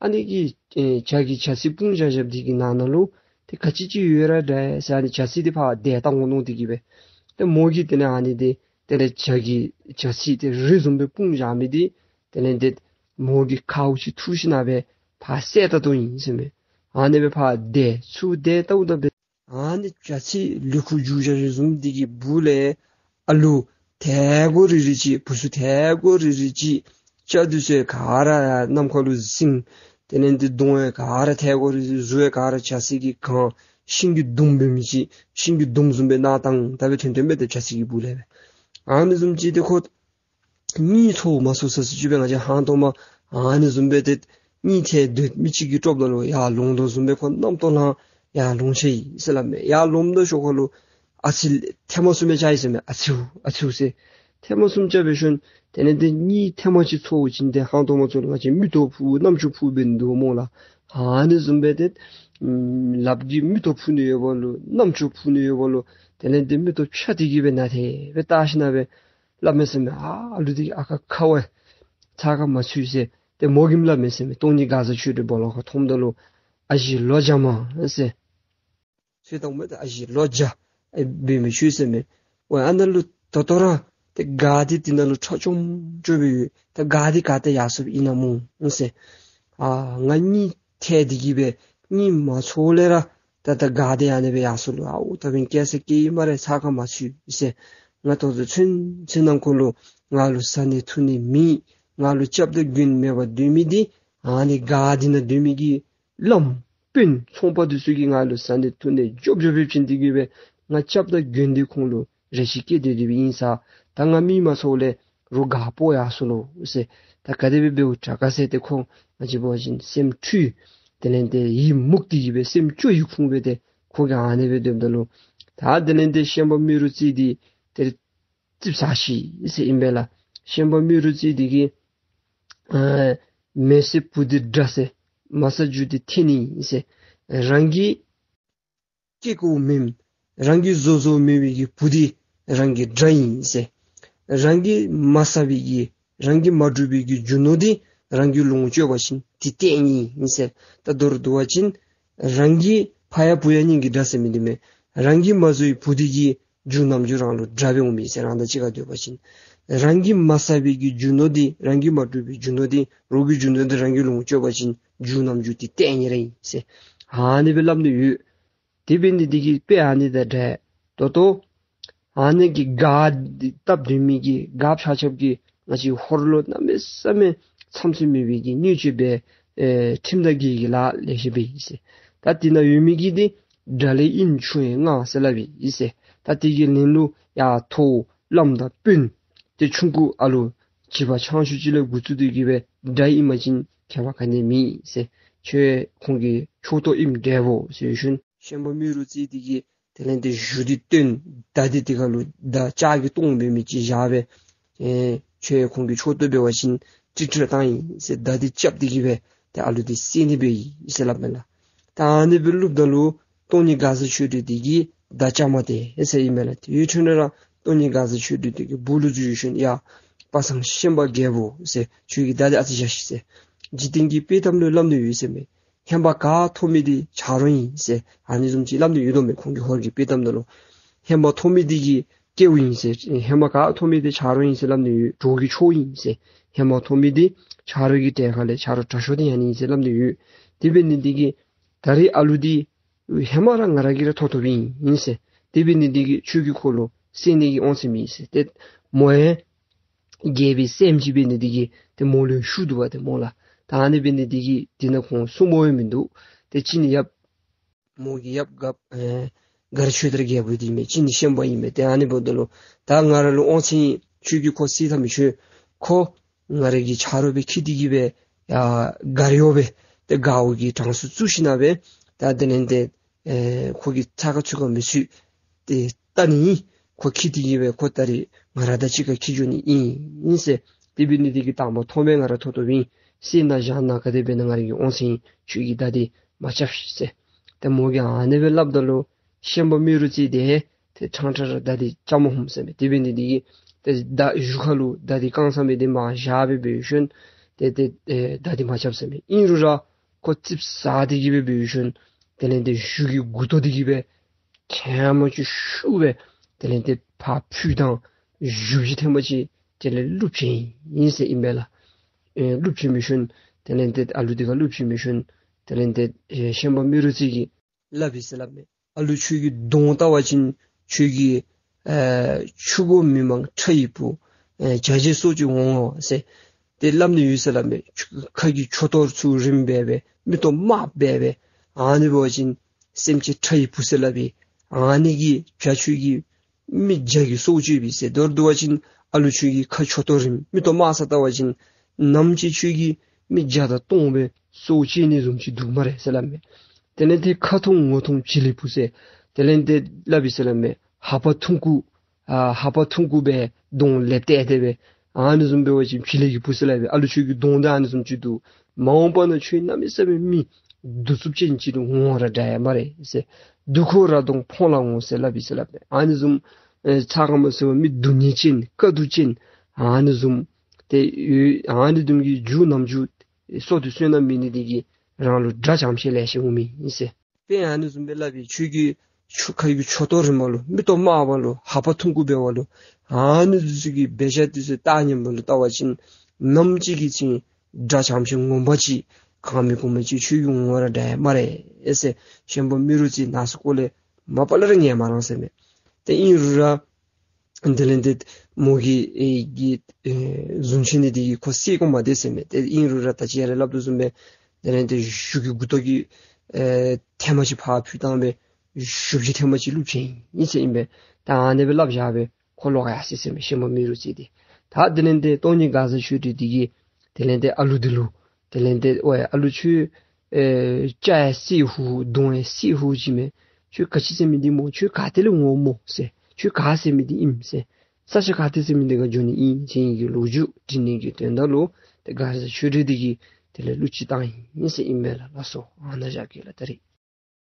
ཨ་ནི་གི་ཨེ་ཇ་གི་ཇ་ཚིགས་སྤུངས་བཞག་བཞགཔ་འདི་གི་ནང་ན་ལུ་ཏེ་ག་ཅི་ཅིག་ཡོད་ར་འདྲ་ཟེར་ཨ་ནི་ཇ་ཚིགས་འདི་ཕར་དེད་བཏང་དགོ་མནོ་སྟེ་གིས་སྦེ་ཏེ་མོ་གིས་དེ་ལས་ཨ་ནི་འདི་དེ་ལས་ཇ་གི་ཇ་ཚིགས་འདི་རི་བཟུམ་སྦེ་སྤུངས་བཞག་མི་འདི་དེ་ལས་འདི་མོ་གི་ཁའུ་ཅིག་འཐུ་ཞིནམ་སྦེ་ཕར་བསད་ད་དོ་ཨིན་ཟེར་མས། ཨ་ནི་སྦེ་ཕར་དེད་ཚུར་དེད་བལྟཝ་ད་འབད་ཨ་ནི་ཇ་ཚིགས་ལུ་ཁུ་རྒྱུ་ཇ་རི་བཟུམ་འདི་གི་སྦུག་ལས་ཨ་ལུ་ཐལ་གོ་རི་རི་ཅིག་བུ་ཚུ་ཐལ་གོ་རི་རི་ཅིག་སྐྱ་འདི་ཚུ་ག་ར་ནམ་མཁའ་ལུ་ཟིང་། དེ་ལས་འདི་གདོང་ཡང་ག་ར་ཐལ་གོ་རི་རི་གཟུགས་ཡང་ག་ར་ཇ་ཚིགས་ཀྱིས་གང་། ཤིང་གི་དུམ་འབད་མི་ཅིག་ཤིང་གི་དུམ་བཟུམ་སྦེ་ནག་དང་ད་སྦེ་ཐོན་ཐོནམ་སྦེ་ཏེ་ཇ་ཚིགས་ཀྱི་སྦུག་ལས་སྦེ་ཨ་ནི་བཟུམ་ཅིག་ཏེ་ཁོ་གཉིད་ཚོར་མ་ཚོར་ས་ས་ཅིག་སྦེ་ང་བཅས་ཧང་སྟོང་མ་ཨ་ནི་བཟུམ་སྦེ་ཏེ་གཉིད་ཐལ་སྡོད་མི་ཅིག་གིས་དཀྲོགཔ་ད་ལུ་ཡར་ལོང་དོ་བཟུམ་སྦེ་ཁོ་རྣམ་རྟོག་ལང་ཡར་ལོང་ཆི་ཡི་ཟེར་སླབ་མས། ཡར་ལོངམ་ད་ཤོག་ཁ་ལུ་ཨ་ཙི་ཐལ་མོ་གསུམ་སྦེ་རྐྱབ་ཡི་ཟེར་མས། ཨ་ཚིའུ་ཨ་ཚིའུ་ཟེར་ཐལ་མོ་གསུམ་རྐྱབ་སྦེ་ཞིནམ་དེ་ལས་ཏེ་གཉིད་ཐལ་མོ་ཅིག་ཚོར་བ་ཅིན་ཏེ་ཧང་སྟོང་མ་ཚུ་ལུ་ང་བཅས་མིག་ཏོ་ཕུག་རྣམ་ཅོ་ཕུག་འབད་ནི་འདུག་སྨོ་ལགས། ཨ་ནི་བཟུམ་སྦེ་ཏེ་ལགཔ་གིས་མིག་ཏོ་ཕུག་ནི་ཡོད་པ་ལུ་རྣམ་ཅོ་ཕུག་ནི་ཡོད་པ་ལུ་དེ་ལས་ཏེ་མིག་ཏོ་ཕྱ་སྟེ་གིས་སྦེ་ནཱ་དེ་སྦེ་བལྟ་ཞིནམ་སྦེ་སླབ་མས་ཟེར་མས། ཨ་ཨ་ལུ་འདི་ཨ་ཁ་ཁ་བ་ཚ་ཁ་མ་ཚུད་ཟེར་ཏེ་མོ་གིས་སླབ་མས་ཟེར་མས། སྟོང་ཉིད་དགའ་ཚལ་ཆོས་སྒྲོན་སྦོ་ལོགས་ཁར་མཐོངམ་ད་ལུ་ཨ་ཞེ་ལོ་རྒྱ་མ་ཟེར། ཚུལ་དང་མོ་ད་ཨ་ཞེ་ལོ་རྒྱ་ཨེ་འབད་མི་ཆོས་ཟེར་མས། འོ་ཨ་ནཱ་ལུ་ད་ལྟོ་ར་ཏེ་སྒར་འདི་འདི་ནང་ལུ་ཁྲ་ཅོམ་ཅོ་སྦེ་ཡོད། ད་སྒར་འདི་ག་ཏེ་ཡར་སོངམ་ཨིན་ན་སྨོ་ཟེར། ཨ་ང་གཉིད་ཐལ་ཏེ་གིས་སྦེ་གཉིད་མ་ཚོར་ལས་ར་ད་ད་སྒར་འདི་ཨ་ནི་སྦེ་ཡར་སོང་ལོ། ཨའུ་ད་འབདན་སྐྱེ་ས་སྐྱེ་ཡི་སྨ་རེ་ཚ་ཁ་མ་ཚུད་ཟེར། ང་ད་ལྟོ་ཚུན་ཚོད་ནང་འཁོད་ལུ་ང་ལུ་བཟའ་ནི་འཐུང་ནི་མེད། ང་ལུ་སྐྱབས་དང་མགོན་མེད་པར་སྡོད་མི་འདི་ཨ་ནི་སྒར་འདི་ནང་སྡོད་མི་གི་བླམ་དཔོན་ཚོང་པ་འདི་ཚུ་གིས་ང་ལུ་བཟའ་ནི་འཐུང་ནི་འཇོབ་འཇོབ་སྦེ་བྱིན་ཏེ་གིས་སྦེ་ང་སྐྱབས་དང་མགོན་འདི་ཁོང་ལུ་རེ་ཆེ་བསྐྱེད་དེ་སྡོདཔ་ཨིན་ས། ད་ང་གཉིད་མ་ཚོར་ལས་རོགས་སྒར་སྤོ་ཡར་སོང་ལོ་ཟེར། ད་ག་དེ་སྦེ་འབདཝ་དྲག་ག་ཟེར་ཏེ་ཁོང་ང་བཅས་འབད་བ་ཅིན་སེམས་འཁྲུལ། དེ་ལས་ཏེ་ཡིད་མུག་སྟེ་གིས་སྦེ་སེམས་སྐྱོ་ཡི་ཁུངས་སྦེ་ཏེ་ཁོ་གིས་ཨ་ནི་སྦེ་སྡོདཔ་ད་ལུ་ད་དེ་ལས་ཏེ་ཤན་པ་རྨེ་རུ་རྩེ་འདི་ཏེ་ཙིགཔ་ཟ་ཤི་ཟེར་ཨིན་པས་ལགས། ཤན་པ་རྨེ་རུ་རྩེ་འདི་གིས་ཨ་མེ་སྲེག་བུ་འདི་དགྲ་ཟེར། མ་ཟ་རྒྱུ་འདི་ཐེན་ཨིན་ཟེར། རང་གི་སྐྱེ་དགོ་མེན། རང་གི་བཟོ་བཟོཝ་མེན་པའི་གི་བུ་འདི་རང་གི་དགྲ་ཨིན་ཟེར། རང་གིས་མ་བཟའ་བའི་གི་རང་གིས་མ་བསྒྲུབས་པའི་གི་རྒྱུ་ནོར་འདི་རང་གིས་ལོངས་སྤྱོད་པ་ཅིན་འདི་ལྟས་ངན་ཨིན་ཟེར། ད་མདོར་བསྡུ་བ་ཅིན་རང་གི་ཕ་ཡང་བུ་ཡང་གཉིས་ཀྱི་དགྲ་ཟེར་མི་འདི་མས། རང་གིས་མ་བཟོ་བའི་བུ་འདི་གི་རྒྱུ་ནམ་རྒྱུན་རང་ལུ་དགྲ་སྦེ་འོང་མི་ཟེར། རང་དང་གཅིག་ཁར་སྡོད་པ་ཅིན་རང་གིས་མ་བསགས་པའི་གི་རྒྱུ་ནོར་འདི་རང་གིས་མ་བསྒྲུབས་པའི་རྒྱུ་ནོར་འདི་རོགས་ཀྱི་རྒྱུ་ནོར་འདི་རང་གིས་ལོངས་སྤྱོད་པ་ཅིན་རྒྱུ་ནམ་རྒྱུན་འདི་ལྟས་ངན་ར་ཨིན་ཟེར། ཨ་ནི་སྦེ་སླབ་ནི་ཡོད། དེ་འབད་ནི་འདི་གིས་དཔེ་ཨ་ནི་དང་འདྲ། ད་ལྟོ་ཨ་ནི་གི་སྒར་འདི་བཏབ་སྡོད་མི་གི་སྒརཔ་ཆ་ཁྱབ་ཀྱིས་ང་བཅས་ཧོར་ལུ་གནམ་མེད་ས་མེད་འཚམས་ཤིང་མེད་པའི་གི་གནོད་སྐྱེལ་སྦེ་ཨེ་ཁྲིམས་དང་འགལ་གྱི་ལཱ་ལེ་ཤ་འབད་ཡི་ཟེར། ད་ ད་དེ་ནང་ཡོད་མི་གི་དེ་དགྲ་ལས་ཨིན་ཆུང་ཡང་མངའ་ཟེར་སླབ་ཨིན་ཟེར། ད་དེ་གི་ལན་ལུ་ཡར་ཐོ་བླམ་དང་དཔོན་དེ་ཆུང་ཀུ་ཨ་ལུ་བྱིས་པ་ཆང་ཆུང་ཅིག་ལས་འགོ་བཙུགས་ཏེ་གི་སྦེ་དགྲ་ཨིན་པ་ཅིན་ཁྱད་པར་ག་ནི་མེད་ཟེར། ཁྱོད་ཁོང་གི་ཕྱོགས་གཏོགས་ཨིནམ་འདྲ་བོ་ཟེར་ཞིནམ་ཤན་པ་རྨེ་རུ་རྩེ་དེ་གིས་དེ་ལས་དེ་གཞུ་དེ་བཏོན། མདའ་དེ་དེ་ཁ་ལུ་མདའ་ལྕགས་ཀྱི་ལྟོང་འབད་མི་ཅིག་བཞག་སྦེ་ཨེ་ཁྱོད་ཁོང་གི་ཕྱོགས་གཏོགས་འབད་བ་ཅིན་ཀྲིག་ཀྲི་བཏང་ཡི་ཟེར། མདའ་དེ་རྐྱབ་སྟེ་གི་སྦེ་ཏེ་ཨ་ལུ་དེ་བསད་ནི་འབད་ཡི་ཟེར་སླབ་མས་ལགས། ད་ཨ་ནི་སྦེ་སླབ་ད་ལུ་སྟོང་ཉིད་མགར་བཟའ་ཆོས་སྒྲོན་དེ་གིས་མདའ་རྐྱབ་མ་སྟེར་ཟེར་ཨིན་མས་ལགས། དེ་འཕྲོ་ནང་ར་སྟོང་ཉིད་མགར་བཟའ་ཆོས་སྒྲོན་དེ་གིས་སྦུག་ལུ་འཛུལ་ཞིནམ་ཡ་པ་སངས་ཤན་པ་རྒྱལ་པོ་ཟེར། ཁྱོད་ཀྱི་མདའ་དེ་ཨ་ཙི་བཞག་ཤིག་ཟེར། འཇིག་རྟེན་གྱི་དཔྱེ་གཏམ་ལུ་སླབ་ནི་ཡོད་ཟེར་མས། ཧན་པ་ག་ཐོབ་མི་དེ་ཆ་རོགས་ཨིན་ཟེར། ཨ་ནི་བཟུམ་ཅིག་སླབ་ནི་ཡོད་དོ་མས། ཁོང་གི་ཧོར་གྱི་དཔྱེ་གཏམ་ནང་ལུ་ཧན་པ་ཐོབ་མི་དེ་གི་སྐལཝ་ཨིན་ཟེར། ཧན་པ་ག་ཐོབ་མི་དེ་ཆ་རོགས་ཨིན་ཟེར་སླབ་ནི་ཡོད། གྲོགས་ཀྱི་ཕྱོགས་ཨིན་ཟེར། ཧན་པ་ཐོབ་མི་དེ་ཆ་རོགས་ཀྱི་གྲལ་ཁ་ལས་ཆ་རོགས་དྲག་ཤོས་དེ་ཨ་ནི་ཨིན་ཟེར་སླབ་ནི་ཡོད། དེ་འབད་ནི་དེ་གིས་ད་རེས་ཨ་ལུ་དེ་ཧེ་མ་ར་ང་ར་གིས་ར་ཐོབ་ཐོབ་ཨིན་ཟེར། དེ་འབད་ནི་དེ་གིས་ཁྱོད་ཀྱིས་ཁོ་ལུ་བསད་ནི་གི་དབང་ཚད་མེད་ཟེར། ཏེ་མོ་ཡང་རྒྱལ་པོའི་སྲསམོ་ཅིག་འབད་ནི་དེ་གིས་ཏེ་མོ་ལུ་ཤུགས་འདུག་པ་ཏེ་མོ་ལུ། ད་ཨ་ནི་འབད་ནི་དེ་གིས་དེ་ནང་ཁོང་སྲུང་མ་ཡང་མིན་འདུག། ཏེ་གཅིག་ནི་ཡབ་མོ་གི་ཡབ་མགར་ཨེ་མགར་ཆོས་དར་རྒྱལ་པོ་དེ་ཨིན་མས། གཅིག་ནི་ཤན་པ་ཨིན་མས། ཏེ་ཨ་ནི་འབདཝ་ད་ལུ་ད་ང་ར་ལུ་དབང་ཚད་ཨིན། ཁྱོད་ཀྱིས་ཁོ་བསད་ད་མི་ཆོག། ཁོ་ང་ར་གི་ཆ་རོགས་སྦེ་འཁྱིད་དེ་གི་སྦེ་ཡར་མགར་གཡོག་སྦེ་ཏེ་མགརཝ་གི་གྲངས་སུ་བཙུགས་ཞིནམ་སྦེ་ད་དེ་ལས་ཏེ་ཨེ་ཁོ་གི་ཚ་ཁ་ཚུད་ཁ་མི་ཚུད་ཏེ་ལྟ་ནི་ཨིན། ཁོ་འཁྱིད་དེ་གི་སྦེ་ཁོ་ད་རེས་ང་ར་དང་གཅིག་ཁར་འཁྱིད་འགྱོ་ནི་ཨིན་ཟེར། དེ་འབད་ནི་དེ་གིས་དང་པ་ཐོག་མེད་ང་ར་ཐོབ་ཐོབ་ཨིན། བསད་ན་བཞག་ན་ག་དེ་འབད་ན་ང་ར་གི་དབང་ཚད་ཨིན། ཁྱོད་ཀྱིས་མདའ་དེ་མ་རྐྱབ་ཤིག་ཟེར། ཏེ་མོ་གིས་ཨ་ནི་སྦེ་སླབ་ད་ལུ་ཤན་པ་རྨེ་རུ་རྩེ་དེ་ཏེ་ཕྲང་ཕྲང་ར་མདའ་དེ་རྐྱབ་མ་ནུམ་ཟེར་མས། དེ་འབད་ནི་དེ་གིས་ཏེ་མདའ་གཞུ་ཁ་ལུ་མདའ་དེ་བཀང་ཚར་མི་དེ་མར་བཞག་སྦེ་འབད་ཞིནམ་ཏེ་ཏེ་ཨེ་མདའ་དེ་མ་རྐྱབ་ཟེར་མས། ཨིན་རུང་ར་ཁོ་ཙིགཔ་ཟ་སྟེ་གི་སྦེ་འབད་ཞིནམ་དེ་ལས་ཏེ་གཞུ་གི་མགུ་ཏོ་དེ་གི་སྦེ་ཐེངས་མ་ཅིག་ཤུགས་སྦེ་དེ་ལས་ཏེ་ཕར་འཕུལ་ད་གཞུ་བཞི་ཐེངས་མ་ཅིག་དེ་ལས་བླུགས་བྱིན་ཡི་ཟེར་ཨིན་པས་ལགས། ཨེ་བླུགས་བྱིན་འབད་ཞིནམ་དེ་ལས་ཏེ་ཨ་ལུ་དེ་ཁར་བླུགས་བྱིན་འབད་ཞིནམ་དེ་ལས་ཏེ་ཨེ་ཤན་པ་རྨེ་རུ་རྩེ་གིས་སླབ་ཨིན་ཟེར་སླབ་མས། ཨ་ལུ་ཁྱོད་ཀྱི་གདོང་བལྟ་བ་ཅིན་ཁྱོད་ཀྱི་ཨེ་ཆུ་བོ་མི་མང་ཁྲ་ཡི་བུ་ཨེ་བྱ་བྱེད་སྲོག་གཅོད་ངོ་ངོ་ཟེར་ཏེ་སླབ་ནི་ཡོད་ཟེར་སླབ་མས། ཁ་གི་མཆུ་ཏོ་ཚུ་རིངམ་སྦེ་སྦེ་མིག་ཏོ་དམརཔོ་སྦེ་སྦེ་ཨ་ནི་འབད་བ་ཅིན་སེམས་ཅན་ཁྲ་ཡི་བུ་ཟེར་སླབ་ཨིན། ཨ་ནི་གི་བྱ་ཁྱོད་ཀྱི་མི་བྱ་གི་སྲོག་གཅོད་པས་ཟེར། མདོར་བསྡུ་བ་ཅིན་ཨ་ལུ་ཁྱོད་ཀྱི་ཁ་མཆུ་ཏོ་རིངམ་མིག་ཏོ་དམར་ས་བལྟ་བ་ཅིན་ནམ་ཅིག་ཁྱོད་ཀྱི་མི་བྱ་དང་སྟོང་སྦེ་སྲོག་གཅོད་ནི་བཟུམ་ཅིག་འདུག་སྨ་རེ་ཟེར་སླབ་མས། དེ་ལས་ཏེ་ཁ་ཐུང་ངོ་ཐུང་བྱི་ལི་བུ་ཟེར་དེ་ལས་ཏེ་སླབ་ཨིན་ཟེར་སླབ་མས། ཧ་པ་ཐུང་ཀུ་ཨ་ཧ་པ་ཐུང་ཀུ་སྦེ་གདོང་ལེབ་ཏེ་ཏེ་སྦེ་ཨ་ནི་བཟུམ་འབད་བ་ཅིན་བྱི་ལི་གི་བུ་ཟེར་སླབ་ཨིན། ཨ་ལུ་ཁྱོད་ཀྱི་གདོང་དེ་ཨ་ནི་བཟུམ་ཅིག་འདུག། མ་འོངས་པ་ན་ཁྱོད་གནམ་མེད་ས་མེད་མི་གདུག་རྩུབ་ཅན་ཅིག་ལུ་ངོ་ར་འདྲ་ཡ་སྨ་རེ་ཟེར། སྡུག་ཁོ་ར་གདོང་ཕོང་ལ་ངོ་ཟེར་སླབ་ཨིན་ཟེར་སླབ་མས། ཨ་ནི་བཟུམ་ཨེ་ཚ་ག་མ་ཟེར་བ་མི་སྡུག་བསྔལ་ཅན་དཀའ་སྡུག་ཅན་ཨ་ནི་བཟུམ་ཏེ་ཡོད། ཨ་ནི་བཟུམ་གྱི་རྒྱུ་ནམ་རྒྱུན་སྲོག་དེ་བསོད་ནམས་མེད་ནི་དེ་གིས་རང་ལུ་དགྲ་བྱམས་ཤིང་ལེ་ཤ་འོང་མི་ཨིན་ཟེར། དཔེ་ཨ་ནི་བཟུམ་སྦེ་སླབ་ཨིན། ཁྱོད་ཀྱི་ཁྱོད་ཁ་གི་མཆུ་ཏོ་རིངམ་ལུ་མིག་ཏོ་དམརཔ་ལུ་ཧ་པ་ཐུང་ཀུ་འབདཝ་ལུ་ཨ་ནི་ཚུ་གི་འབད་བཞག་དེ་ཚུ་བལྟ་ཉམས་པ་ལུ་བལྟ་བ་ཅིན་ནམ་ཅིག་གི་ཚེ་དགྲ་བྱམས་ཤིང་ངོ་མ་ཅིག་གང་མི་གོ་མི་ཅིག་ཁྱོད་ཀྱི་ངོ་ར་འདྲ་ཡ་སྨ་རེ་ཟེར། ཤན་པ་རྨེ་རུ་རྩེ་ནང་སུ་ཀོ་ལས་མ་པ་ལས་ར་ཉན་མ་རང་ཟེར་མས། ཏེ་ཨིན་རུང་ར་དེ་ལས་ཏེ་མོ་གི་ཨེ་གི་ཨེ་གཟུམ་ཆེན་ནི་དེ་གིས་ཁོ་བསད་དགོ་མ་དེ་ཟེར་མས། ཏེ་ཨིན་རུང་ར་ད་ཅི་ཡར་ལས་སླབ་དོ་བཟུམ་སྦེ་དེ་ལས་ཏེ་གཞུ་གི་མགུ་ཏོ་གི་ཨེ་ཐེངས་མ་ཅིག་ཕར་འཕུལ་བཏང་སྦེ་གཞུ་བཞི་ཐེངས་མ་ཅིག་བླུགས་བྱིན་ཡི་ཟེར་ཨིན་པས། ད་ཨ་ནི་སྦེ་སླབ་བཞག་སྦེ་ཁོ་ལོག་ཡར་སོ་ཡི་ཟེར་མས། ཤན་པ་རྨེ་རུ་རྩེ་དེ། ད་དེ་ལས་ཏེ་སྟོང་ཉིད་མགར་བཟའ་ཆོས་སྒྲོན་དེ་གིས་དེ་ལས་ཏེ་ཨ་ལུ་དེ་ལུ་དེ་ལས་ཏེ་ཝའི་ཨ་ལུ་ཁྱོད་ཨེ་ལྕགས་ཡང་བསད་ཧུ་གདོང་ཡང་བསད་ཧུ་ཅིག་མས། ཁྱོད་ག་ཅི་ཟེར་མི་འདི་སྨོ། ཁྱོད་ག་ཏེ་ལས་འོངམ་སྨོ་ཟེར། ཁྱོད་ག་ཟེར་མི་འདི་ཨིནམ་ཟེར། ས་ཆ་ག་ཏེ་ཟེར་མི་འདི་ཁར་འགྱོ་ནི་ཨིན་ཟེར་ཨིན་གྱི་ལོ་རྒྱུས་དྲི་ནི་གི་དོན་དག་ལུ་ཏེ་མགར་བཟའ་ཆོས་སྒྲོན་དེ་གིས་དེ་ལས་གླུ་ཅིག་བཏང་ཡི་ཟེར་ཨིན་མས་ལགས། ལགས་སོ། ཨ་ནཱ་བཞག་གེ་ལགས་ད་རིས།